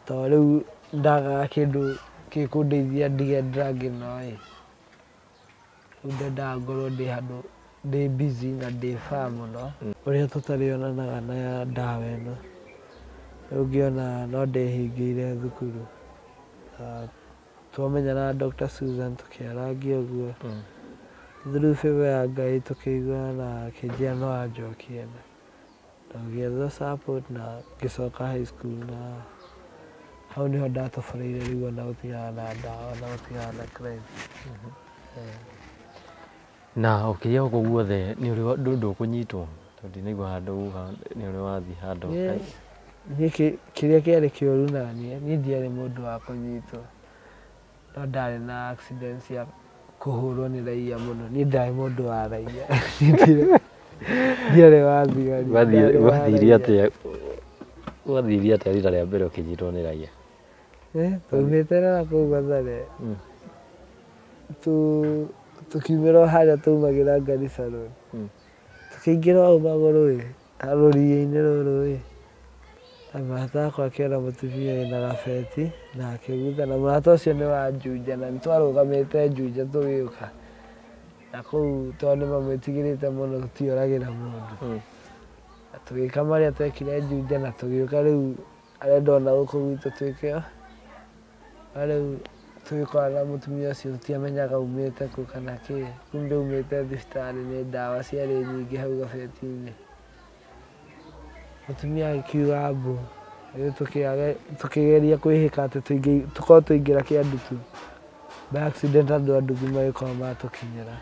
To rĩu ndagaga kĩndũ gĩkũndeithia ndige drug ĩno ĩ, rĩu ndendaga ngorwo ndĩ handũ ndĩ busy na ndĩ far mũno ũrĩa tũtarĩonanaga na ndawa ĩno. Rĩu ngĩona no ndĩhingĩire thukuru. Twamenyana na Dr. Susan tũkĩarangia ũguo. Through favor ya Ngai tũkĩiguana na akĩnjĩra no anjokie na ngĩetha support na ngĩcoka high school na hau nĩho ndatoboreire rĩu ona gũtigana na ndawa na gũtigana na crime. Na ũkĩgĩa gũkũ guothe nĩ ũrĩ ndũkũnyitwo tondũ ndinaigua handũ uga nĩ ũrĩ wathiĩ handũ. Niĩ kĩrĩa kĩarĩ kĩũru naniĩ, niĩ ndiarĩ mũndũ wa kũnyitwo no ndarĩ na accident cia kũhũrwo nĩ raia mũno. Niĩ ndarĩ mũndũ wa raia, ndiarĩ wa thigari. Gwathire atĩa rita rĩa mbere ũkĩnyitwo nĩ raia? Twaumĩte na kũu Mathare, tũkiumĩra o harĩa twaumagĩra Garissa Road, tũkĩingĩra o magũrũ ĩ, rũriĩ-inĩ rũrũ ĩ, na mũrata wakwa akĩona mũtumia wĩna gabeti na akĩgutha, na mũrata ũcio nĩ wa Juja na nĩtwarũgamĩte Juja tũgĩũka na kũu tondũ nĩmamwĩtigĩrĩte mũno tũtioragĩra mũndũ. Na tũgĩka marĩa twekire Juja na tũgĩũka rĩu arenda ona gũkũ gwitũ twĩke o. No rĩu tũgĩkora na mũtumia ũcio tũtiamenyaga aumĩte kũ kana kĩ, kumbe aumĩte thibitarĩ nĩ ndawa ciarĩ nyingĩ hau gabeti-inĩ. Mũtumia agĩkiuga mbu, rĩu tũkĩgeria kwĩhĩka atĩ tũkorwo twaingĩra kĩandutu. By accident andũ a nduthi magĩkorwo matũkinyĩra.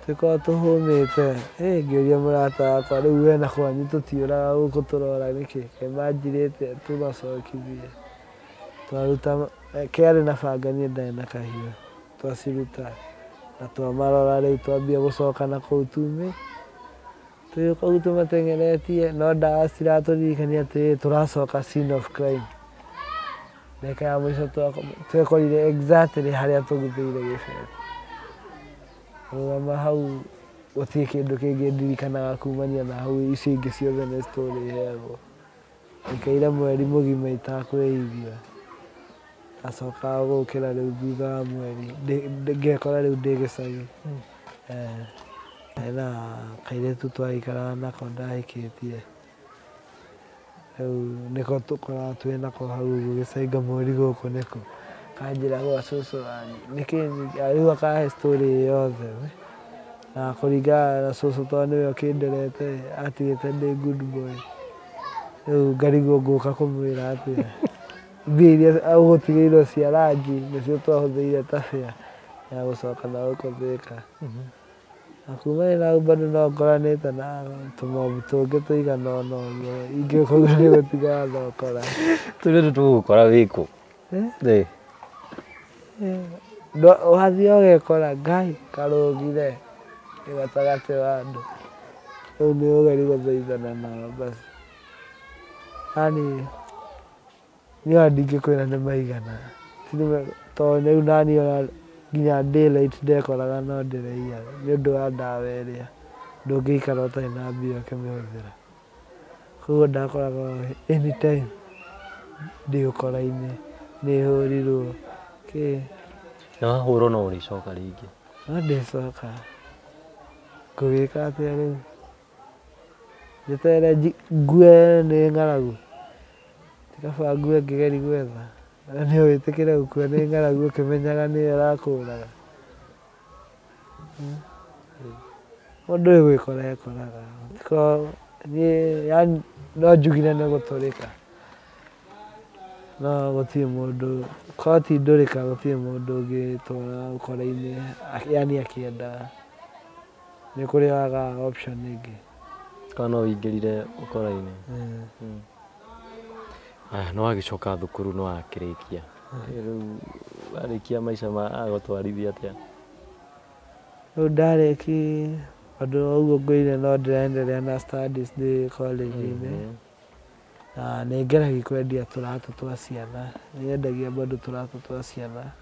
Tũgĩkorwo tũhũmĩte, ngĩũria mũrata wakwa rĩu we na kwanyu tũtiũraga gũkũ tũrora nĩkĩ, kaĩ manjirĩte tũmacokithie. Twaruta kĩarĩ na banga niĩ ndarĩ na kahiũ, twaciruta na twamarora rĩu twambia gũcoka na kũu tumĩ. Tũgĩũka ũguo tũmateng'eretie no ndawa citiratũririkania atĩrĩrĩ tũracoka scene of crime. Ndagĩka ya mũico twekorire exactly harĩa tũguthĩire gĩbeti. Rũgama hau gũtirĩ kĩndũ kĩngĩ ndirikanaga kumania na hau, icio ingĩ ciothe nĩ story heagwo. Ndaikaire mweri mũgima itakwĩigua. Ndacokaga gũkĩra rĩu thutha wa mweri ngekora rĩu ndĩ gĩcagi. Hena kairĩtu twaikaraga nako ndahikĩtie. Rĩu nĩko tũkoragwo twĩ nako hau ũguo gĩcagi ngamũria gũkũ nĩkũ. Kanjĩra gwa cũcũ wanyu. Nĩkĩ rĩu akahe story yothe. Na kũringana na cũcũ tondũ nĩwe ũkĩnderete atigĩte ndĩ good boy. Rĩu ngarigwo ngũka kũmwĩra atĩa. Mbia iria ũgũtigĩirwo cia ranji nĩcio twahũthĩrire ta fare ya gũcoka na gũkũ Thĩka. Na kumania na hau bado no ngoranĩte na tũmaũndũ tũngĩ tũigana ũna ũguo ingĩkauga nĩ gũtigana na ũkora. Tũrĩa tũgũgũkora wĩkũ? Wathiĩ ũgekora Ngai karũgire ĩ gatagatĩ wa andũ. Rĩu nĩ ũgeri gũthaithana nao basi. Yani niĩ ona ndingĩkwĩra nĩ maigana. Tondũ rĩu naniĩ ona nginya daylight ndekoraga no ndĩraiya nĩ ũndũ wa ndawa ĩrĩa ndũngĩikara ũtarĩ na mbia ũkĩmĩhũthĩra. Koguo ndakoraga anytime ndĩ ũkora-inĩ, nĩ hũrirwo kĩ. Na wahũrwo no ũrĩcoka rĩngĩ? No ndĩcoka. Ngũgĩka atĩa rĩu? Njeterere ngue nĩ ng'aragu? Ti kaba ngue ngĩgeria gwetha? Na nĩ wĩtĩkĩre gũkua nĩ ng'aragu ũkĩmenyaga nĩyo ĩrakũraga? Mũndũ nĩ gwĩkora ekoraga. Niĩ yani no njugire nĩ gũtũrĩka. No gũtirĩ mũndũ, korwo ti ndũrĩka gũtirĩ mũndũ ũngĩtwara ũkora-inĩ yani akĩendaga. Nĩ kũrĩ wagaga option ĩngĩ. Kana no wĩingĩrire ũkora-inĩ? Aya, nĩ wagĩcoka thukuru nĩ wakĩrĩkia. Rĩu warĩkia maica ma gũtwarithia atĩa? Rĩu ndarĩkia tondũ o ũguo ngwĩrire no ndĩraendelea na studies ndĩ college-inĩ. Na nĩ ngeragia kwendia tũratũ twa ciana. Nĩ nyendagia bado tũratũ twa ciana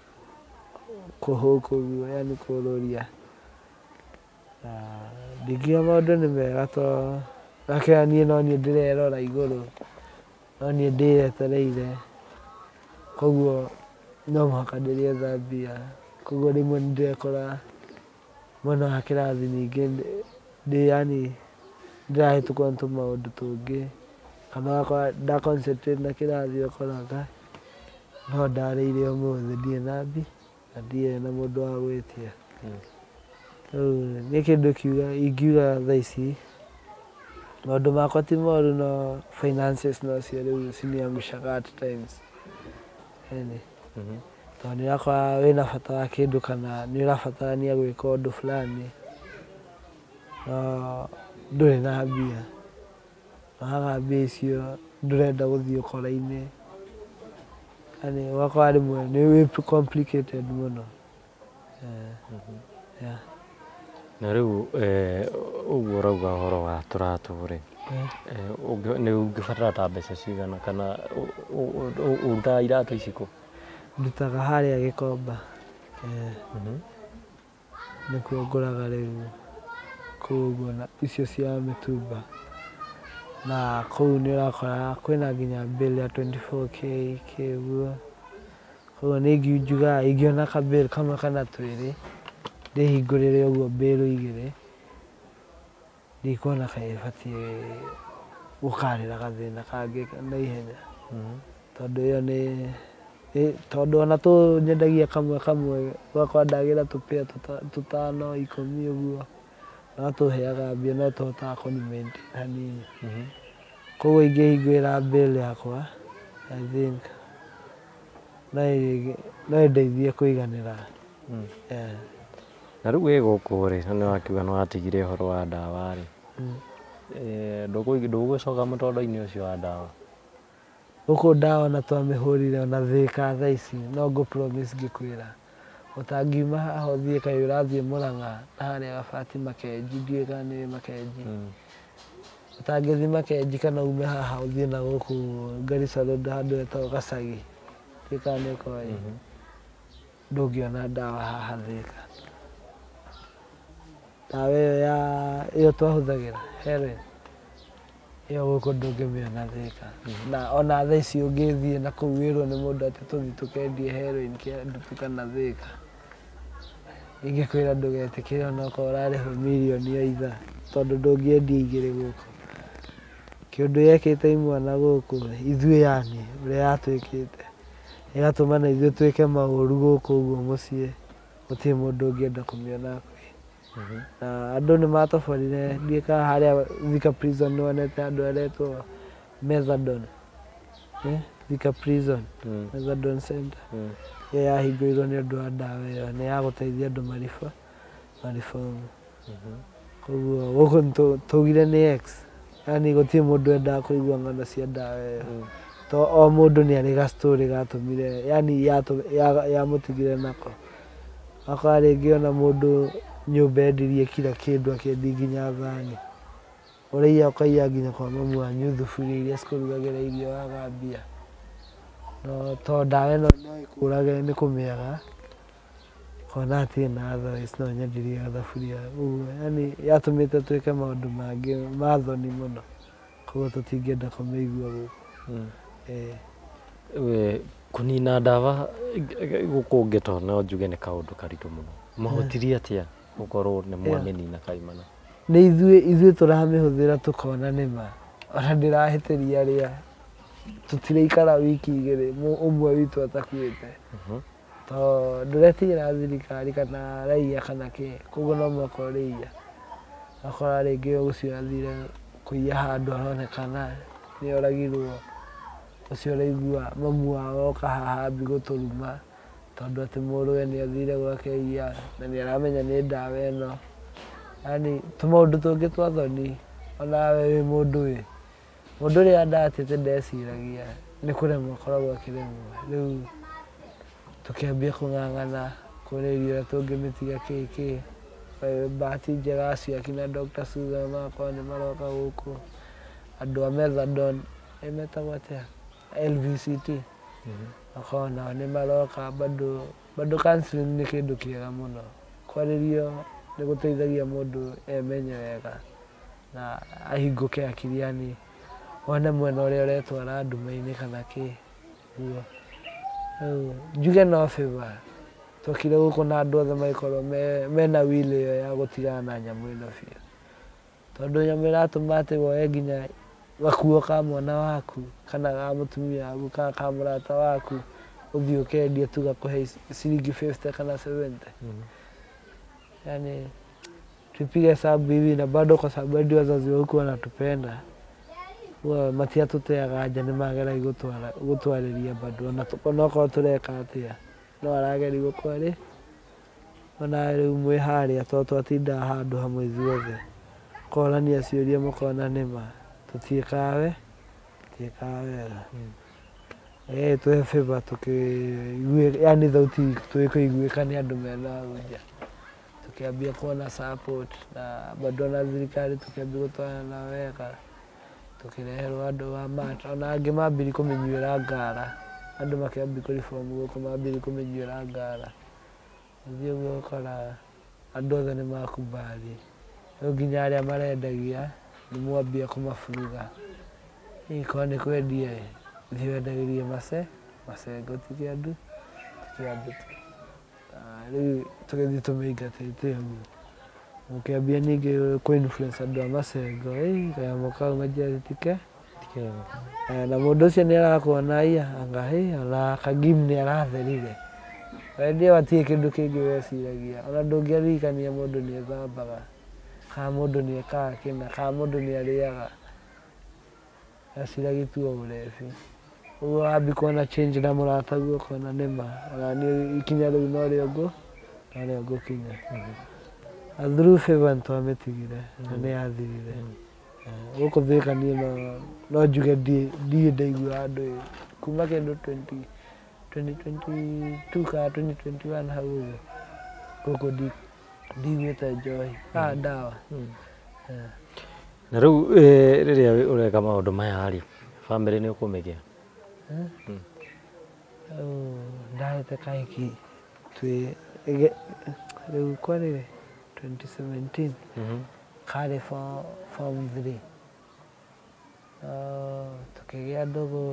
kũhũkũ ũguo yani kũrũria. Na ndingiuga maũndũ nĩ mega tondũ nakĩona niĩ no niĩ ndĩrerora igũrũ, no niĩ ndĩyetereire. Koguo no mũhaka ndĩrĩetha mbia. Koguo rĩmwe nĩ ndĩrekora mwena wa kĩrathi ningĩ ndĩ yani ndĩrahĩtũkwo nĩ tũmaũndũ tũngĩ. Kana ũgakora nda concentrate na kĩrathi ũgakora no ndarĩire ũmũthĩ ndirĩ na mbia na ndirĩ na mũndũ wa gwĩtia. Rĩu nĩ kĩndũ ingiuga thaa ici maũndũ makwa ti moru no finances nocio rĩu ciniangushaga at times. Ĩni. Tondũ nĩ ũrakora wĩna bata wa kĩndũ kana nĩ ũrabatarania gwĩka ũndũ fulani no ndũrĩ na mbia. Na waga mbia icio ndũrenda gũthiĩ ũkora-inĩ. Yani ũgakora rĩmwe nĩ wĩ complicated mũno. Yeah. Na rĩu ũguo ũrauga ũhoro wa tũratũ rĩ, nĩ ũngĩbatara ta mbeca cigana kana ũrutaga iratũ ici kũ? Ndutaga harĩa Gĩkomba. Nĩkuo ngũraga rĩu kũu ũguo na icio cia mĩtumba. Na kũu nĩ ũrakora kwĩna nginya bill ya 24K kĩ ũguo. Koguo nĩ njugaga ingĩona ka bill kamwe kana twĩrĩ ndĩhingũrĩre ũguo bill igĩrĩ ndikuona kaĩ batiĩ gũkarĩra gathĩna kangĩ na ihenya. Tondũ ĩyo nĩ tondũ ona nyendagia kamwe kamwe ũgakora ndagĩra tũpĩa tũtano ikũmi ũguo no tũheaga mbia no tũhotaga kũni maintain hanini. Koguo ingĩhingũrĩra bill yakwa I think no ĩndeithie kũiganĩra. Na rĩu wĩ gũkũ rĩ, na nĩ wakiuga nĩ watigire ũhoro wa ndawa rĩ, ndũgũcoka mũtondo-inĩ ũcio wa ndawa? Gũkũ ndawa ona twamĩhũrire ona Thĩka thaa ici no ngũ promise ngĩkwĩra ũtangiuma haha ũthiĩ kaĩ ũrathiĩ Mũrang'a na harĩa Gabati Makenji ndiũĩ kana nĩũĩ Makenji. Ũtangĩthiĩ Makenji kana ume haha ũthiĩ na gũkũ Garissa Road handũ hetagwo Gacagi ndiũĩ kana nĩ ũkoĩ. Ndũngĩona ndawa haha Thĩka. Ndawa ĩyo ya ĩyo twahũthagĩra heroin ĩyo gũkũ ndũngĩmĩona Thĩka. Na ona thaa ici ũngĩthiĩ na kũu wĩrwo nĩ mũndũ atĩ tũthiĩ tũkendie heroin Kĩandutu kana Thĩka, ingĩkwĩra ndũgetĩkĩre onokorwo ũrarĩhwo mirioni o ithaa tondũ ndũngĩendia igĩrĩ gũkũ. Kĩũndũ yekĩte imwana gũkũ ithuĩ yani ũrĩa yatwĩkĩte ĩgatũma na ithuĩ twĩke maũru gũkũ ũguo mũciĩ gũtirĩ mũndũ ũngĩenda kũmĩona hakuhĩ. Na andũ nĩ matoborire ndiũĩ kana harĩa Thika prison nĩ wonete handũ haretwo methadone. Thika prison, methadone center. Ĩyo yahingũrirwo nĩ ũndũ wa ndawa ĩyo nĩ ya gũteithia andũ maribomu. Koguo gũkũ twaugire nĩ X yani gũtirĩ mũndũ wendaga kũigua ng'ano cia ndawa ĩyo. To o mũndũ nĩ arĩ ga story gatũmire yani yamũtigire nako. Akora rĩngĩ ona mũndũ nyũmba endirie kila kĩndũ akĩendia nginya thani. Ũraiya ũkaiya nginya kwa mamu wanyu thuburia iria cikũrugagĩra irio waga mbia. No to ndawa ĩno no ĩkũrage nĩ kũmĩaga. Kona hatirĩ na otherwise no nyendirie thaburia ũguo. Yani yatũmĩte twĩke maũndũ mangĩ ma thoni mũno. Koguo tũtingĩenda kũmĩigua gũkũ. Kũnina ndawa gũkũ ghetto no njuge nĩ kaũndũ karitũ mũno. Mahũtirie atĩa gũkorwo nĩ mwamĩnina kaimana? Nĩ ithuĩ tũramĩhũthĩra tũkona nĩma. Ona ndĩrahĩtĩria arĩa tũtiraikara wiki igĩrĩ ũmwe witũ atakuĩte. To ndũretigĩra thirikari kana raia kana kĩ, koguo no mũhaka ũrĩiya. Ũgakora rĩngĩ ũcio athire kũiya handũ haronekana nĩ oragirwo. Ũcio ũraigua mamu wao oka haha ambi gũtũruma tondũ atĩ mũrũwe nĩ athire gwake aiya na nĩ aramenya nĩ ndawa ĩno. Yani tũmaũndũ tũngĩ twa thoni onawe wĩ mũndũ ĩ. Mũndũ ũrĩa ndatĩte ndeciragia nĩ kũremwo akoragwo akĩremwo. Rĩu tũkĩambia kũng'ang'ana kũrĩria ũrĩa tũngĩmĩtiga kĩ kĩ. Bahati njega acio akina Dr. Susan magakorwo nĩ maroka gũkũ. Andũ a methadone metagwo atĩa? LVCT. Magakorwo nao nĩ maroka bado counseling nĩ kĩndũ kĩega mũno. Kwarĩrio nĩ gũteithagia mũndũ emenye wega na ahingũke akiri yani wone mwena ũrĩa ũretwara nduma-inĩ kana kĩ. Ũguo. Rĩu njuge no favor. Twokire gũkũ na andũ othe magĩkorwo mena will ĩyo ya gũtigana na nyamũ ĩno biũ. Tondũ nyamũ ĩratũma atĩ woe nginya gakuo ka mwana waku kana ga mũtumia waku kana ka mũrata waku ũthiĩ ũkendie tu gakũhe ciringi 50 kana 70. Yani tupige hesabu hivi na bado kwa sababu hadi wazazi wa huku wanatupenda. Huwa matiatũteaga nja nĩ mageragia gũtwarĩria bado ona okorwo tũreka atĩa no arageria gũkwarĩ ona rĩu mwĩ harĩa tondũ twatindaga handũ hamwe ithuothe korania ciũria mũkona nĩma tũtiĩkaga wega. Tũhe favor tũkĩigue yani thauti itũ ĩkũiguĩka nĩ andũ mena hau nja. Tukiambia kuona support na bado na thirikari tukiambia gũtwarana nao wega. Tukireherwo andũ a mat ona angĩ mambirie kũmĩnyuĩra ngara. Andũ makĩambia kũreform gũkũ mambirie kũmĩnyuĩra ngara. Ũthiĩ ũguo ũkora andũ othe nĩ makubali. Rĩu nginya arĩa marendagia nĩ mwambia kũmaburuga. Korwo nĩ kwendia ĩ, thiĩ wendagĩrie macengo ti kĩandũ tu. Rĩu tũgĩthiĩ tũmĩingatĩte ũguo. Mũkĩambia ningĩ kũ influence andũ a macengo, kanyamũ kau manjia tike. Na mũndũ ũcio nĩ arakuona iya anga ona kagim nĩ aratherire. Wendia hatirĩ kĩndũ kĩngĩ weciragia. Ona ndũngĩaririkania mũndũ nĩ ethambaga kana mũndũ nĩ ekaga kĩna kana mũndũ nĩ arĩaga. Eciragia tu o ũrebi. Ũguo wambia kuona change na mũrataguo ũkona nĩma ona niĩ ikinya rĩu norĩo ngũkinya. Through favor nĩtwamĩtigire na nĩ yathirire. Gũkũ Thika niĩ no njuge ndirĩ ndaigua handũ kuma kĩndũ 2022 kana 2021 hau ũguo gũkũ ndiguĩte njohi ndawa. Na rĩu rĩrĩa ũreka maũndũ maya rĩ, bamĩrĩ nĩ ũkũmĩgĩa? Ndarĩte kahiki twĩ rĩu kwarĩ 2017 karĩ form 3. Tukĩgĩa ndũgũ,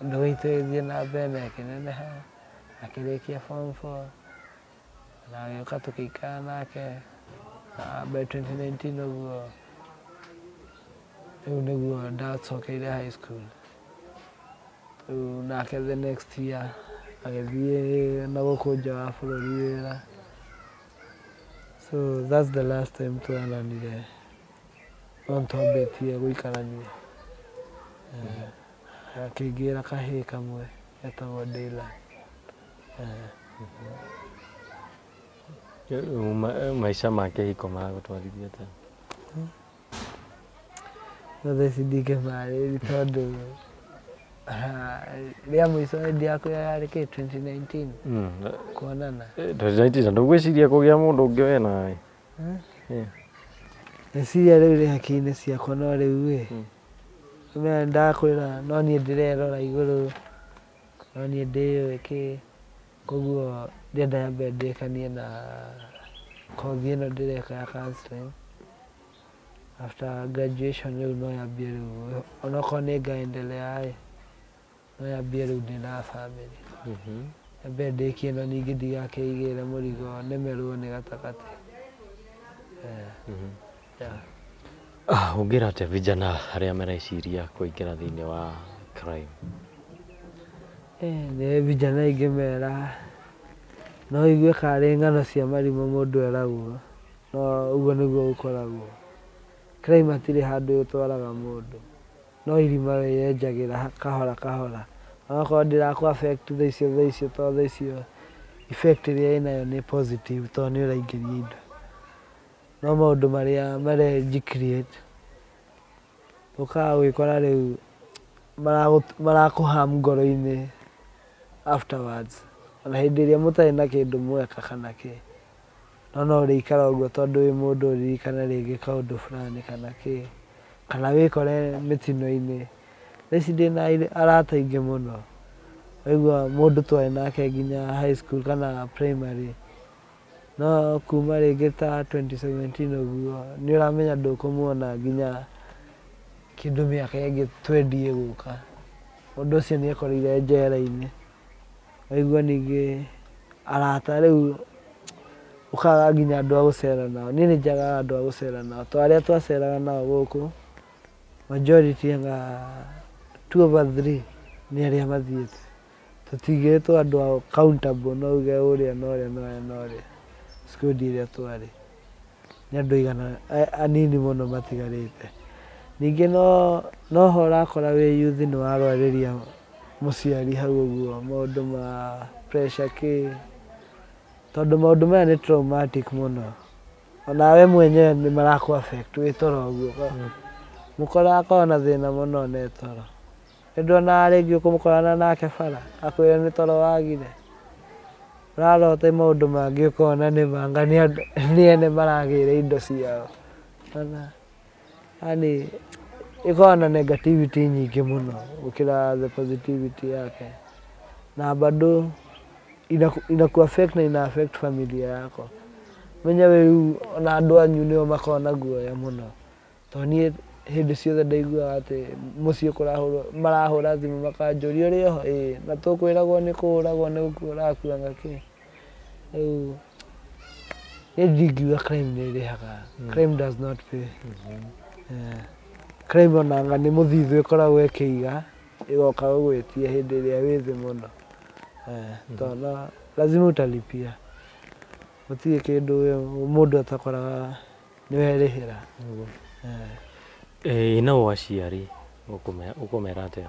ndũgũ itũ ĩgĩthiĩ na mbere na ĩkĩneneha, akĩrĩkia form 4 na agĩũka tũgĩikara nake na by 2019 ũguo rĩu nĩguo ndacokeire high school. Rĩu nake the next year agĩthiĩ na gũkũ nja wa bũrũri wĩra. So that's the last time twananire no nĩtwambĩtie gũikarania. Akĩngĩra kahĩĩ kamwe getagwo Dylan. Maica ma kĩhiko maragũtwarithia atĩa? No thaa ici ndingĩmarĩria tondũ Rĩa mũico hĩndĩ yakwa yarĩ kĩ 2019 kuonana. 2019 ndũgwĩciria kũgĩa mũndũ ũngĩ we nawe? Meciria rĩu rĩ hakiri-inĩ ciakwa no rĩu ĩ, ũmenya ndakwĩra no niĩ ndĩrerora igũrũ, no niĩ ndĩyũĩ kĩ, koguo ndĩrenda nyambe ndĩkanie na kothi ĩno ndĩreka ya counselling. After graduation rĩu no yambie rĩu onokorwo nĩ ngaendelea ĩ, no yambie rĩu ndĩna family. Nyambe ndĩkie ĩno ningĩ ndigakĩigĩre mũrigo nemerwo nĩ gatagatĩ. Yeah. Ũngĩra atĩa vijana arĩa mareciria kũingĩra thĩinĩ wa crime? Nĩ vijana ingĩmera no igue karĩ ng'ano cia marimũ mũndũ eragwo, no ũguo nĩguo gũkoragwo. Crime hatirĩ handũ ĩtwaraga mũndũ, no irima wĩyenjagĩra kahora kahora. Onokorwo ndĩrakũ affect thaa icio thaa icio tondũ thaa icio effect ĩrĩa ĩnayo nĩ positive tondũ nĩ ũraingĩria indo. No maũndũ marĩa marenji create ũkaga gwĩkora rĩu marakũ harm ngoro-inĩ afterwards. Ona hĩndĩ ĩrĩa mũtarĩ na kĩndũ mweka kana kĩ, no no ũrĩikara ũguo tondũ wĩ mũndũ ũririkane rĩngĩ kaũndũ fulani kana kĩ, kana wĩkore mĩtino-inĩ. Thaa ici ndĩna arata aingĩ mũno, waigua mũndũ twarĩ nake nginya high school kana primary, no kuma rĩngĩ ta 2017 ũguo nĩ ũramenya ndũkũmuona nginya kĩndũ mĩaka ĩngĩ 20 ĩgũka. Mũndũ ũcio nĩ ekoreire njera-inĩ. Waigua ningĩ arata rĩu ũkaga nginya andũ a gũcera nao. Niĩ nĩ njagaga andũ a gũcera nao, to arĩa twaceraga nao gũkũ majority anga 2 over 3 nĩ arĩa mathiĩte. Tũtigĩtwo andũ a countable no uge ũrĩa na ũrĩa na ũrĩa na ũrĩa. Squad ĩrĩa twarĩ nĩ andũ aigana anini mũno matigarĩte. Ningĩ no ho ũrakora wĩ youth nĩ warwarĩria mũciari hau ũguo maũndũ ma pressure kĩ, tondũ maũndũ maya nĩ traumatic mũno. Onawe mwenyewe nĩ marakũ affect wĩ toro ũguo. Mũkora akoragwo na thĩna mũno nĩ toro. Nĩ ndonaga rĩngĩ ũkũmũkorana nake bara akwĩre nĩ toro wagire. Ũrarota maũndũ mangĩ ũkona nĩ manga nĩ ene maragĩra indo ciao. Ona yani ĩkoragwo na negativity nyingĩ mũno gũkĩra the positivity yake. Na bado inaku affect na ina affect familia yako. Menya rĩu ona andũ anyu nĩo makoragwo na guoya mũno. Tondũ niĩ hĩndĩ ciothe ndaiguaga atĩ mũciĩ kũrahũrwo marahũra thimũ makanjũria ũrĩ oho? Ĩĩ, na tũkwĩragwo nĩ kũũragwo nĩ gũkua ũrakuaga kĩ. Rĩu niĩ ndingiuga crime nĩ ĩrĩhaga. Crime does not pay. Crime onanga nĩ mũthithũ ĩkoragwo ĩkĩiga ĩgoka gũgwĩtia hĩndĩ ĩrĩa wĩ thĩ mũno. Tondũ lazima utalipia. Gũtirĩ kĩndũ mũndũ atakoraga nĩ werĩhĩra. Ĩ nao aciari ũkũmera atĩa?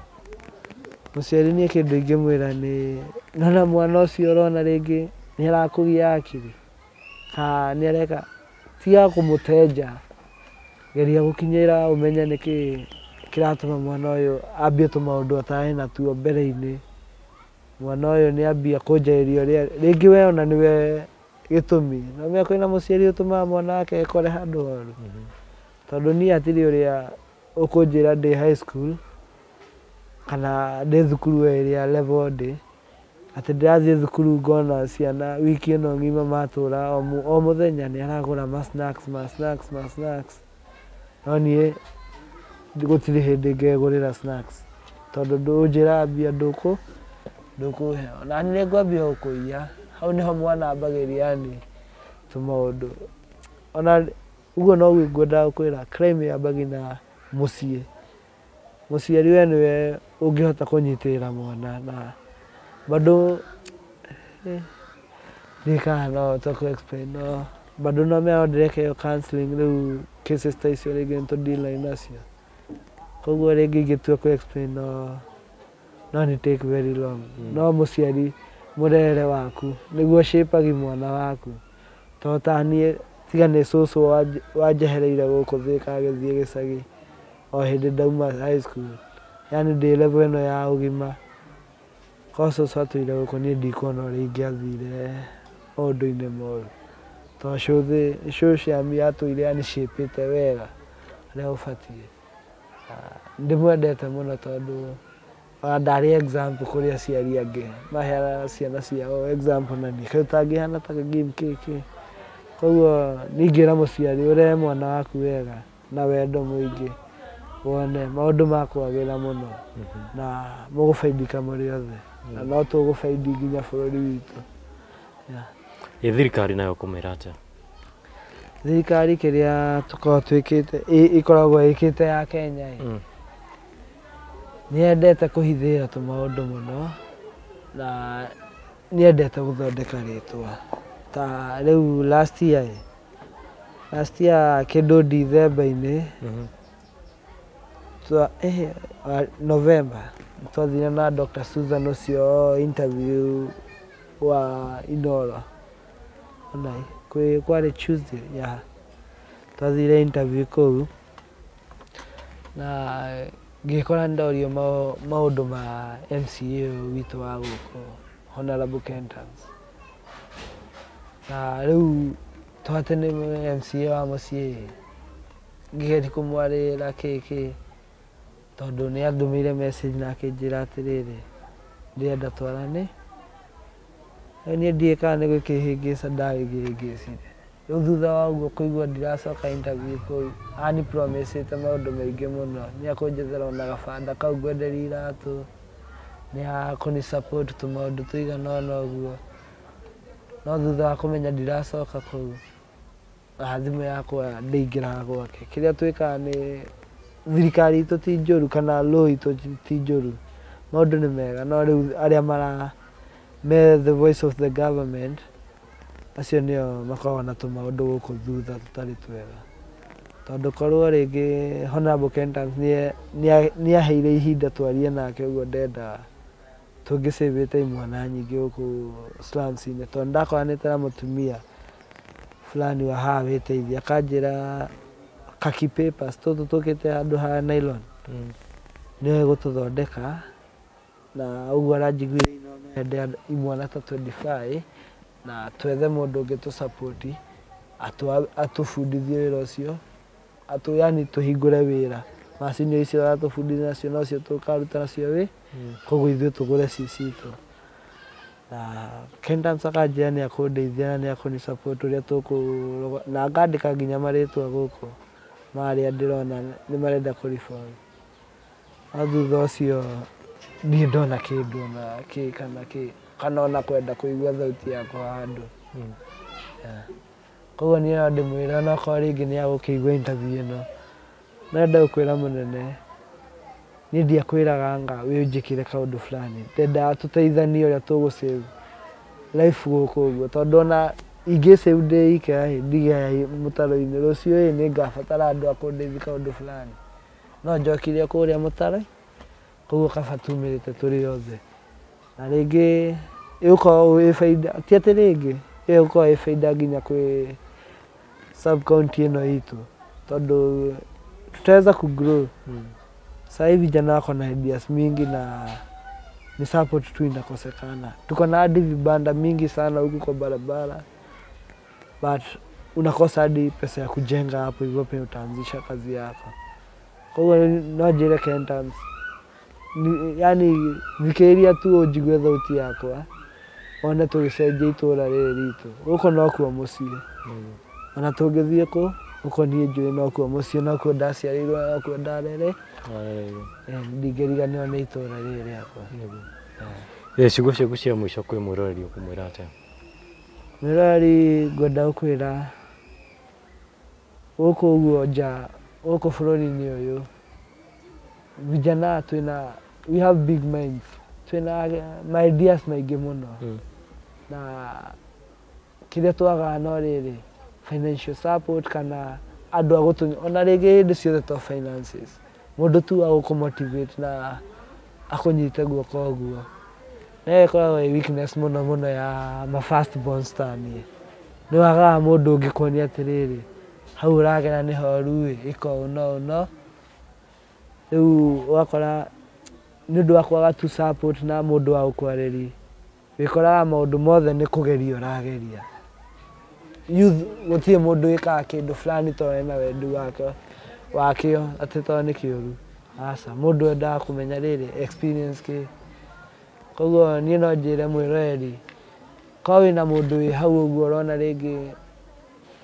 Mũciari niĩ kĩndũ ingĩmwĩra nĩ nona mwana ũcio ũrona rĩngĩ nĩ arakũgia hakiri kana nĩ areka, tiga kũmũtenja, geria gũkinyĩra ũmenye nĩkĩ kĩratũma mwana ũyũ ambie tũmaũndũ atarĩ natuo mbere-inĩ. Mwana ũyũ nĩ ambia kũnjarĩria ũrĩa rĩngĩ we ona nĩwe gĩtũmi. No ũmenye kwĩna mũciari ũtũmaga mwana wake ekore handũ horu. Tondũ niĩ hatirĩ ũrĩa ũkũnjĩra ndĩ high school kana ndĩ thukuru ĩrĩa level ndĩ, atĩ ndĩrathiĩ thukuru ngona ciana wiki ĩno ng'ima matũra o mũthenya nĩ aragũra ma snacks ma snacks ma snacks, no niĩ gũtirĩ hĩndĩ ngegũrĩra snacks tondũ ndũnjĩraga mbia ndũkũhe. Ona niĩ nĩngwambia gũkũiya, hau nĩho mwana ambagĩrĩria yani tũmaũndũ. Ona ũguo noguo ngwendaga gũkwĩra crime yambagia na mũciĩ. Mũciari we nĩwe ũngĩhota kũnyitĩrĩra mwana na bado ndiũĩ kana no hote kũ explain no bado no menya no ndĩreka ĩyo counselling rĩu cases ta icio rĩngĩ nĩ tũ deal nacio. Koguo rĩngĩ ingĩtua kũ explain no nĩ take very long. No mũciari mũrerere waku nĩguo shape mwana waku. Tondũ ta niĩ tiga nĩ cũcũ wanjehereire gũkũ Thĩka agĩthiĩ gĩcagi o hĩndĩ ndauma high school. Yani ndĩ level ĩno ya ũgima korwo cũcũ atũire gũkũ niĩ ndikuona ũrĩa ingĩathire maũndũ-inĩ moru tondũ cũcũ atũire anicĩpĩte wega ũrĩa gũbatiĩ. Ndĩmwendete mũno tondũ ona ndarĩ example kũrĩ aciari angĩ maheanaga ciana ciao example na niĩ kaĩ ũtangĩhana ta Kagim kĩ kĩ. Koguo niĩ ingĩra mũciari ũrere mwana waku wega na wendo mũingĩ wone maũndũ makwagĩra mũno na mũgũbaidika mũrĩ othe na no tũgũbaidi nginya bũrũri witũ. Ĩ thirikari nayo kũmĩra atĩa? Thirikari kĩrĩa tũkoragwo twĩkĩte ĩkoragwo ĩkĩte ya Kenya ĩ nĩyendete kũhithĩrĩra tũmaũndũ mũno na nĩyendete gũthondeka rĩtwa ta rĩu last year ĩ last year kĩndũ December-inĩ November twathire na Dr. Susan ũcio interview wa Inooro ona kwĩ kwarĩ Tuesday yeah twathire interview kũu na ngĩkora nĩndorio maũndũ ma MCA ũyũ witũ wa gũkũ Honorable Kentans na rĩu to atĩ nĩ MCA wa mũciĩ ngĩgeria kũmwarĩra kĩ kĩ tondũ nĩ andũmĩire message na akĩnjĩra atĩrĩrĩ ndĩrenda twarane rĩu niĩ ndiũĩ kana nĩ gwĩkĩhĩngĩca ndagĩkĩhĩngĩcire. Rĩu thutha wa ũguo kũigua ndiracoka interview kũu ani promise ĩte maũndũ maingĩ mũno nĩ akũnjethera ona gabanda kau ngwenderia iratũ nĩ akũni support tũmaũndũ tũigana ũna ũguo no thutha wa kũmenya ndiracoka kũu thimũ yakwa ndĩingĩraga gwake. Kĩrĩa twĩkaga nĩ thirikari itũ ti njũru kana law itũ ti njũru maũndũ nĩ mega no rĩu arĩa mara me the voice of the government acio nĩo makoragwo na tũmaũndũ gũkũ thutha tũtarĩ twega tondũ korwo rĩngĩ Honorable Kentans nĩaheire ihinda twarie nake ũguo ndendaga tũngĩcĩvĩte imwana nyingĩ gũkũ slums-inĩ tondũ ndakoranĩte na mũtumia fulani wa haha wĩteithia akanjĩra khaki papers tũtũ tũkĩte handũ ha nylon nĩwe gũtũthondeka na ũguo aranjiguire no ende imwana ta 25 na twethe mũndũ ũngĩ tũ support atũbundithie wĩra ũcio yani tũhingũre wĩra macini icio aratũbundithia nacio nocio tũkaruta nacio wĩ koguo ithuĩ tũgũre ci citũ na Kentans akanjĩra nĩ akũndeithia na nĩ akũni support ũrĩa tũkũ na akandĩka nginya marĩtwa gũkũ ma arĩa ndĩrona nĩ marenda kũ reform no thutha ũcio ndirĩ ndona kĩndũ ona kĩ kana kĩ kana ona kwenda kũigua thauti yakwa handũ. Koguo niĩ no ndĩmwĩre onakorwo rĩngĩ nĩ agũkĩigua interview ĩno no ende gũkwĩra mũnene niĩ ndiakwĩraga anga wĩ ũnjĩkĩre kaũndũ fulani ndendaga tũteithanie ũrĩa tũgũ save life gũkũ ũguo tondũ ona ingĩ save ndĩ ike ĩ ndige mũtaro-inĩ rũciũ ĩ nĩ ngabatara andũ a kũndeithia kaũndũ fulani no njokire kũrĩa mũtaro koguo kaba tumĩrĩte tũrĩ othe na rĩngĩ ĩgũkorwo ĩ baida ti atĩ rĩngĩ ĩgũkorwo ĩ baida nginya kwĩ sub county ĩno itũ tondũ tutaweza kugrow. Sasa hivi vijana wako na ideas mingi na ni support tu inakosekana. Tuko na hadi vibanda mingi sana huku kwa barabara but unakosa hadi pesa ya kujenga hapo hivyo pia utaanzisha kazi yako. Kwa hiyo no njĩre Kentans yani thikĩrĩria tu ũnjigue thauti yakwa one tũgĩcenjia itũra rĩrĩ ritũ gũkũ nokuo mũciĩ ona tũngĩthiĩ kũ gũkũ niĩ njũĩ nokuo mũciĩ nokuo ndaciarĩirwo nokuo ndarere ndingĩriganĩrwo nĩ itũra rĩrĩ rĩakwa. Ciugo ciaku cia mũico kwĩ mwĩroreri ũkũmwĩra atĩa? Mwĩroreri ngwenda gũkwĩra gũkũ ũguo nja gũkũ bũrũri-inĩ ũyũ vijana twĩna we have big minds twĩna ma ideas maingĩ mũno na kĩrĩa twagaga no rĩrĩ financial support kana andũ a gũtũ ona rĩngĩ hĩndĩ ciothe to finances mũndũ tu agũkũ motivate na akũnyite guoko ũguo na ĩkoragwo ĩ weakness mũno mũno ya ma first born ta niĩ nĩ wagaga mũndũ ũngĩkuonia atĩrĩrĩ hau ũragera nĩ horu ĩ ĩka ũũ na ũũ no rĩu ũgakora nĩ ũndũ wa kwaga tu support na mũndũ wa gũkwarĩria, wĩkoraga maũndũ mothe nĩ kũgeria ũrageria. Youth gũtirĩ mũndũ wĩkaga kĩndũ fulani tondũ ena wendi wake wakĩo atĩ tondũ nĩ kĩũru. Aca, mũndũ endaga kũmenya rĩrĩ experience kĩ. Koguo niĩ no njĩre mwĩroreri, korwo wĩna mũndũ wĩ hau ũguo ũrona rĩngĩ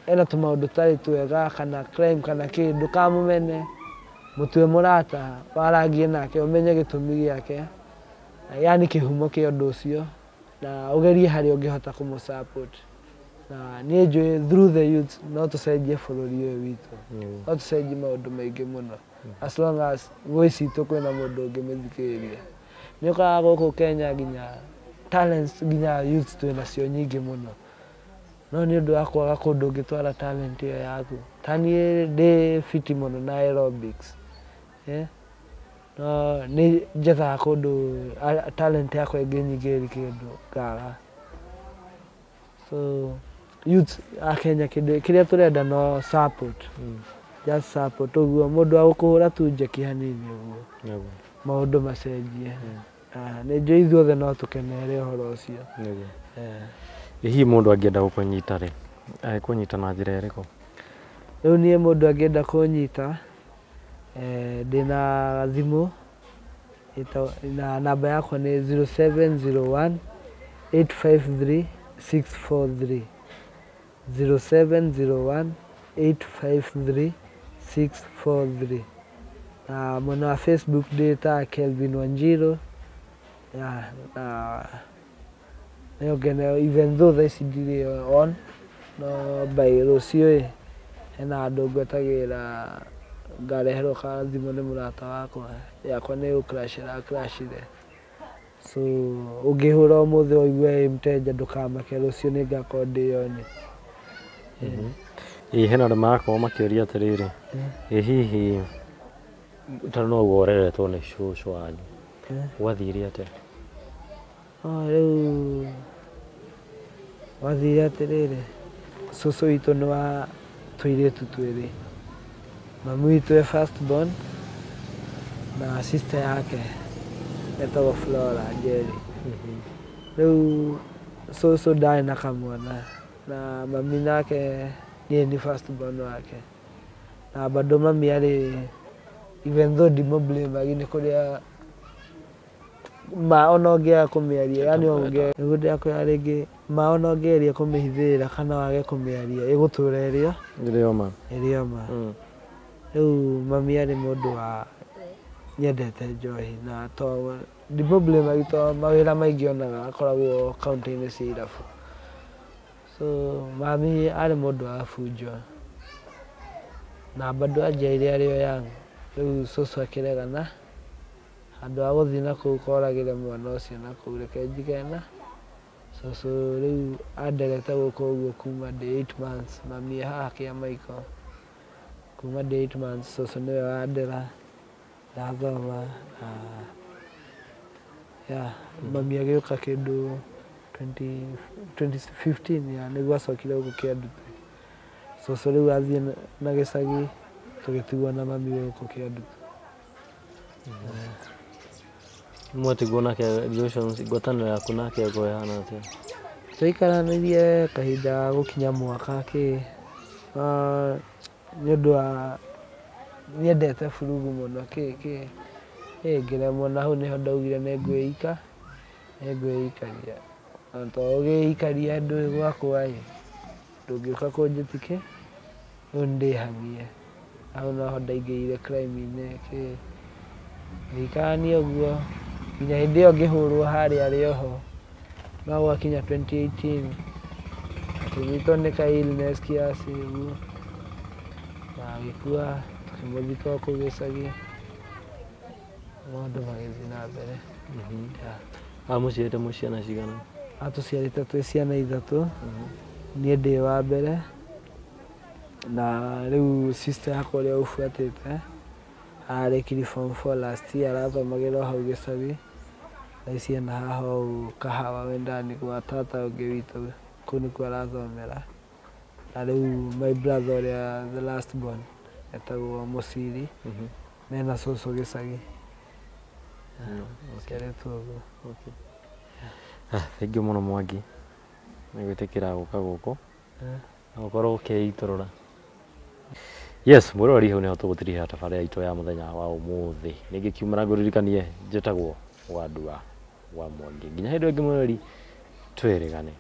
ena tũmaũndũ tũtarĩ twega kana crime kana kĩ, ndũkamũmene, mũtue mũrata, warangie nake ũmenye gĩtũmi gĩake, yani kĩhumo kĩa ũndũ ũcio, na ũgerie harĩa ũngĩhota kũmũ support. Na niĩ njũĩ through the youth no tũcenjie bũrũri ũyũ witũ, no tũcenjie maũndũ maingĩ mũno, as long as voice itũ kwĩna mũndũ ũngĩmĩthikĩrĩria. Nĩ ũkoraga gũkũ Kenya nginya talents nginya youth twĩnacio nyingĩ mũno, no nĩ ũndũ wa kwaga kũndũ ũngĩtwara talent ĩyo yaku. Ta niĩ ndĩ fiti mũno na aerobics, no nĩ njethaga kũndũ talent yakwa ĩngĩnyingĩrĩria kĩndũ ngaga. So youth a Kenya kĩndũ kĩrĩa tũrenda no support, just support ũguo, mũndũ wa gũkũhũra tu njeki hanini ũguo, maũndũ macenjie. Nĩ njũĩ ithuothe no tũkenere ũhoro ũcio. Ĩ hihi mũndũ angĩenda gũkũnyita rĩ, angĩkũnyita na njĩra ĩrĩkũ? Rĩu niĩ mũndũ angĩenda kũnyita, ndĩna thimũ na namba yakwa nĩ 0701 853 643, 0701 853 643. Na mwena wa Facebook ndĩta Kelvin Wanjiru. Yeah, na nĩyo even though thaa ici ndirĩ on, no by rũciũ ĩ, hena andũ ngwetagĩrĩra ngareherwo ka thimũ nĩ mũrata wakwa, yakwa nĩ gũ crash ĩra crash ire. So ũngĩhũra ũmũthĩ ũigue ĩ mteja ndũkamake, rũciũ nĩ ngakorwo ndĩ on. Ĩ hena andũ marakorwo makĩũria atĩrĩrĩ, ĩ hihi tondũ no ũguo ũreretwo nĩ cũcũ wanyu, gwathire atĩa? Rĩu gwathire atĩrĩrĩ, cũcũ witũ nĩ wa tũirĩtu twĩrĩ, mami witũ e first born na sister yake etagwo Flora Njeri. Rĩu cũcũ ndarĩ na kamwana na mami nake niĩ ni first born wake, na bado mami arĩ, even though ndimũ blame nĩ kũrĩa ma ona ũngĩaga kũmĩaria, yani nĩguo ndĩrakwĩra rĩngĩ, ma ona ũngĩgeria kũmĩhithĩrĩra kana wage kũmĩaria ĩgũtũra ĩrĩ Ĩrĩ o ma. Ĩrĩ o ma. Rĩu mami arĩ mũndũ wa nyendete njohi, na to ndimũ blame to mawĩra maingĩ onaga akoragwo kaunti-inĩ cia irabu. So mami arĩ mũndũ wa bunjo na bado anjiarire arĩ o young. Rĩu cũcũ akĩregana, handũ ha gũthiĩ nakũu koragĩre mwana ũcio nakũu, reke njikare na cũcũ. Rĩu anderete gũkũ ũguo kuma ndĩ 8 months, mami e haha Kĩamaiko, kuma ndĩ 8 months cũcũ nĩwe wandera ndathoma na yeah, mami agĩũka kĩndũ 2015, yeah, nĩguo acokire gũkũ Kĩandutu. Cũcũ rĩu athiĩ na gĩcagi, tũgĩtigwo na mami gũkũ Kĩandutu. Mwatigwo nake relations, ngwatanĩro yaku nake ĩkoragwo ĩhana atĩa? Twaikaranirie kahinda ga gũkinya mwaka kĩ, nĩ ũndũ wa niendete burugu mũno kĩ kĩ, ngĩremwo, na hau nĩho ndaugire nĩ ngwĩikaria, na to ũgĩikaria ndũĩ gwakwa ĩ, ndũngĩũka kũnjĩtĩkĩ, rĩu nĩndĩhang'ie. Hau noho ndaingĩrire crime-inĩ kĩ, ngĩikarania ũguo nginya hĩndĩ ĩyo ngĩhũrwo harĩa arĩ oho, no gwakinya 2018 akĩnyitwo nĩ ka illness kiasi ũguo na agĩkua, tũkĩmũthika o kũu gĩcagi, maũndũ magĩthiĩ na mbere. Yeah. Amũciarĩte mwĩ ciana cigana? Atũciarĩte twĩ ciana ithatũ, niĩ ndĩ wa mbere, na rĩu sister yakwa ũrĩa ũbuatĩte ararĩkirie form 4 last year, arathomagĩra o hau gĩcagi, thaa ici ena haha ũũ Kahawa Wendani gwa tata ũngĩ witũ, kũu nĩkuo arathomera. Na rĩu my brother ũrĩa the last born etagwo Mũciri, mena cũcũ gĩcagi. Ciarĩtwo ũguo. Okay. Thank you mũno Mwangi nĩ gwĩtĩkĩra gũka gũkũ na gũkorwo ũkĩitũrũra. Yes, mwĩroreri, hau nĩho tũgũtirihĩra tabarĩra itũ ya mũthenya wa ũmũthĩ. Ningĩ kiuma na ngũririkanie, njĩtagwo Wandua wa Mwangi. Nginya hĩndĩ ĩyo ĩngĩ mwĩroreri, twĩrĩgane.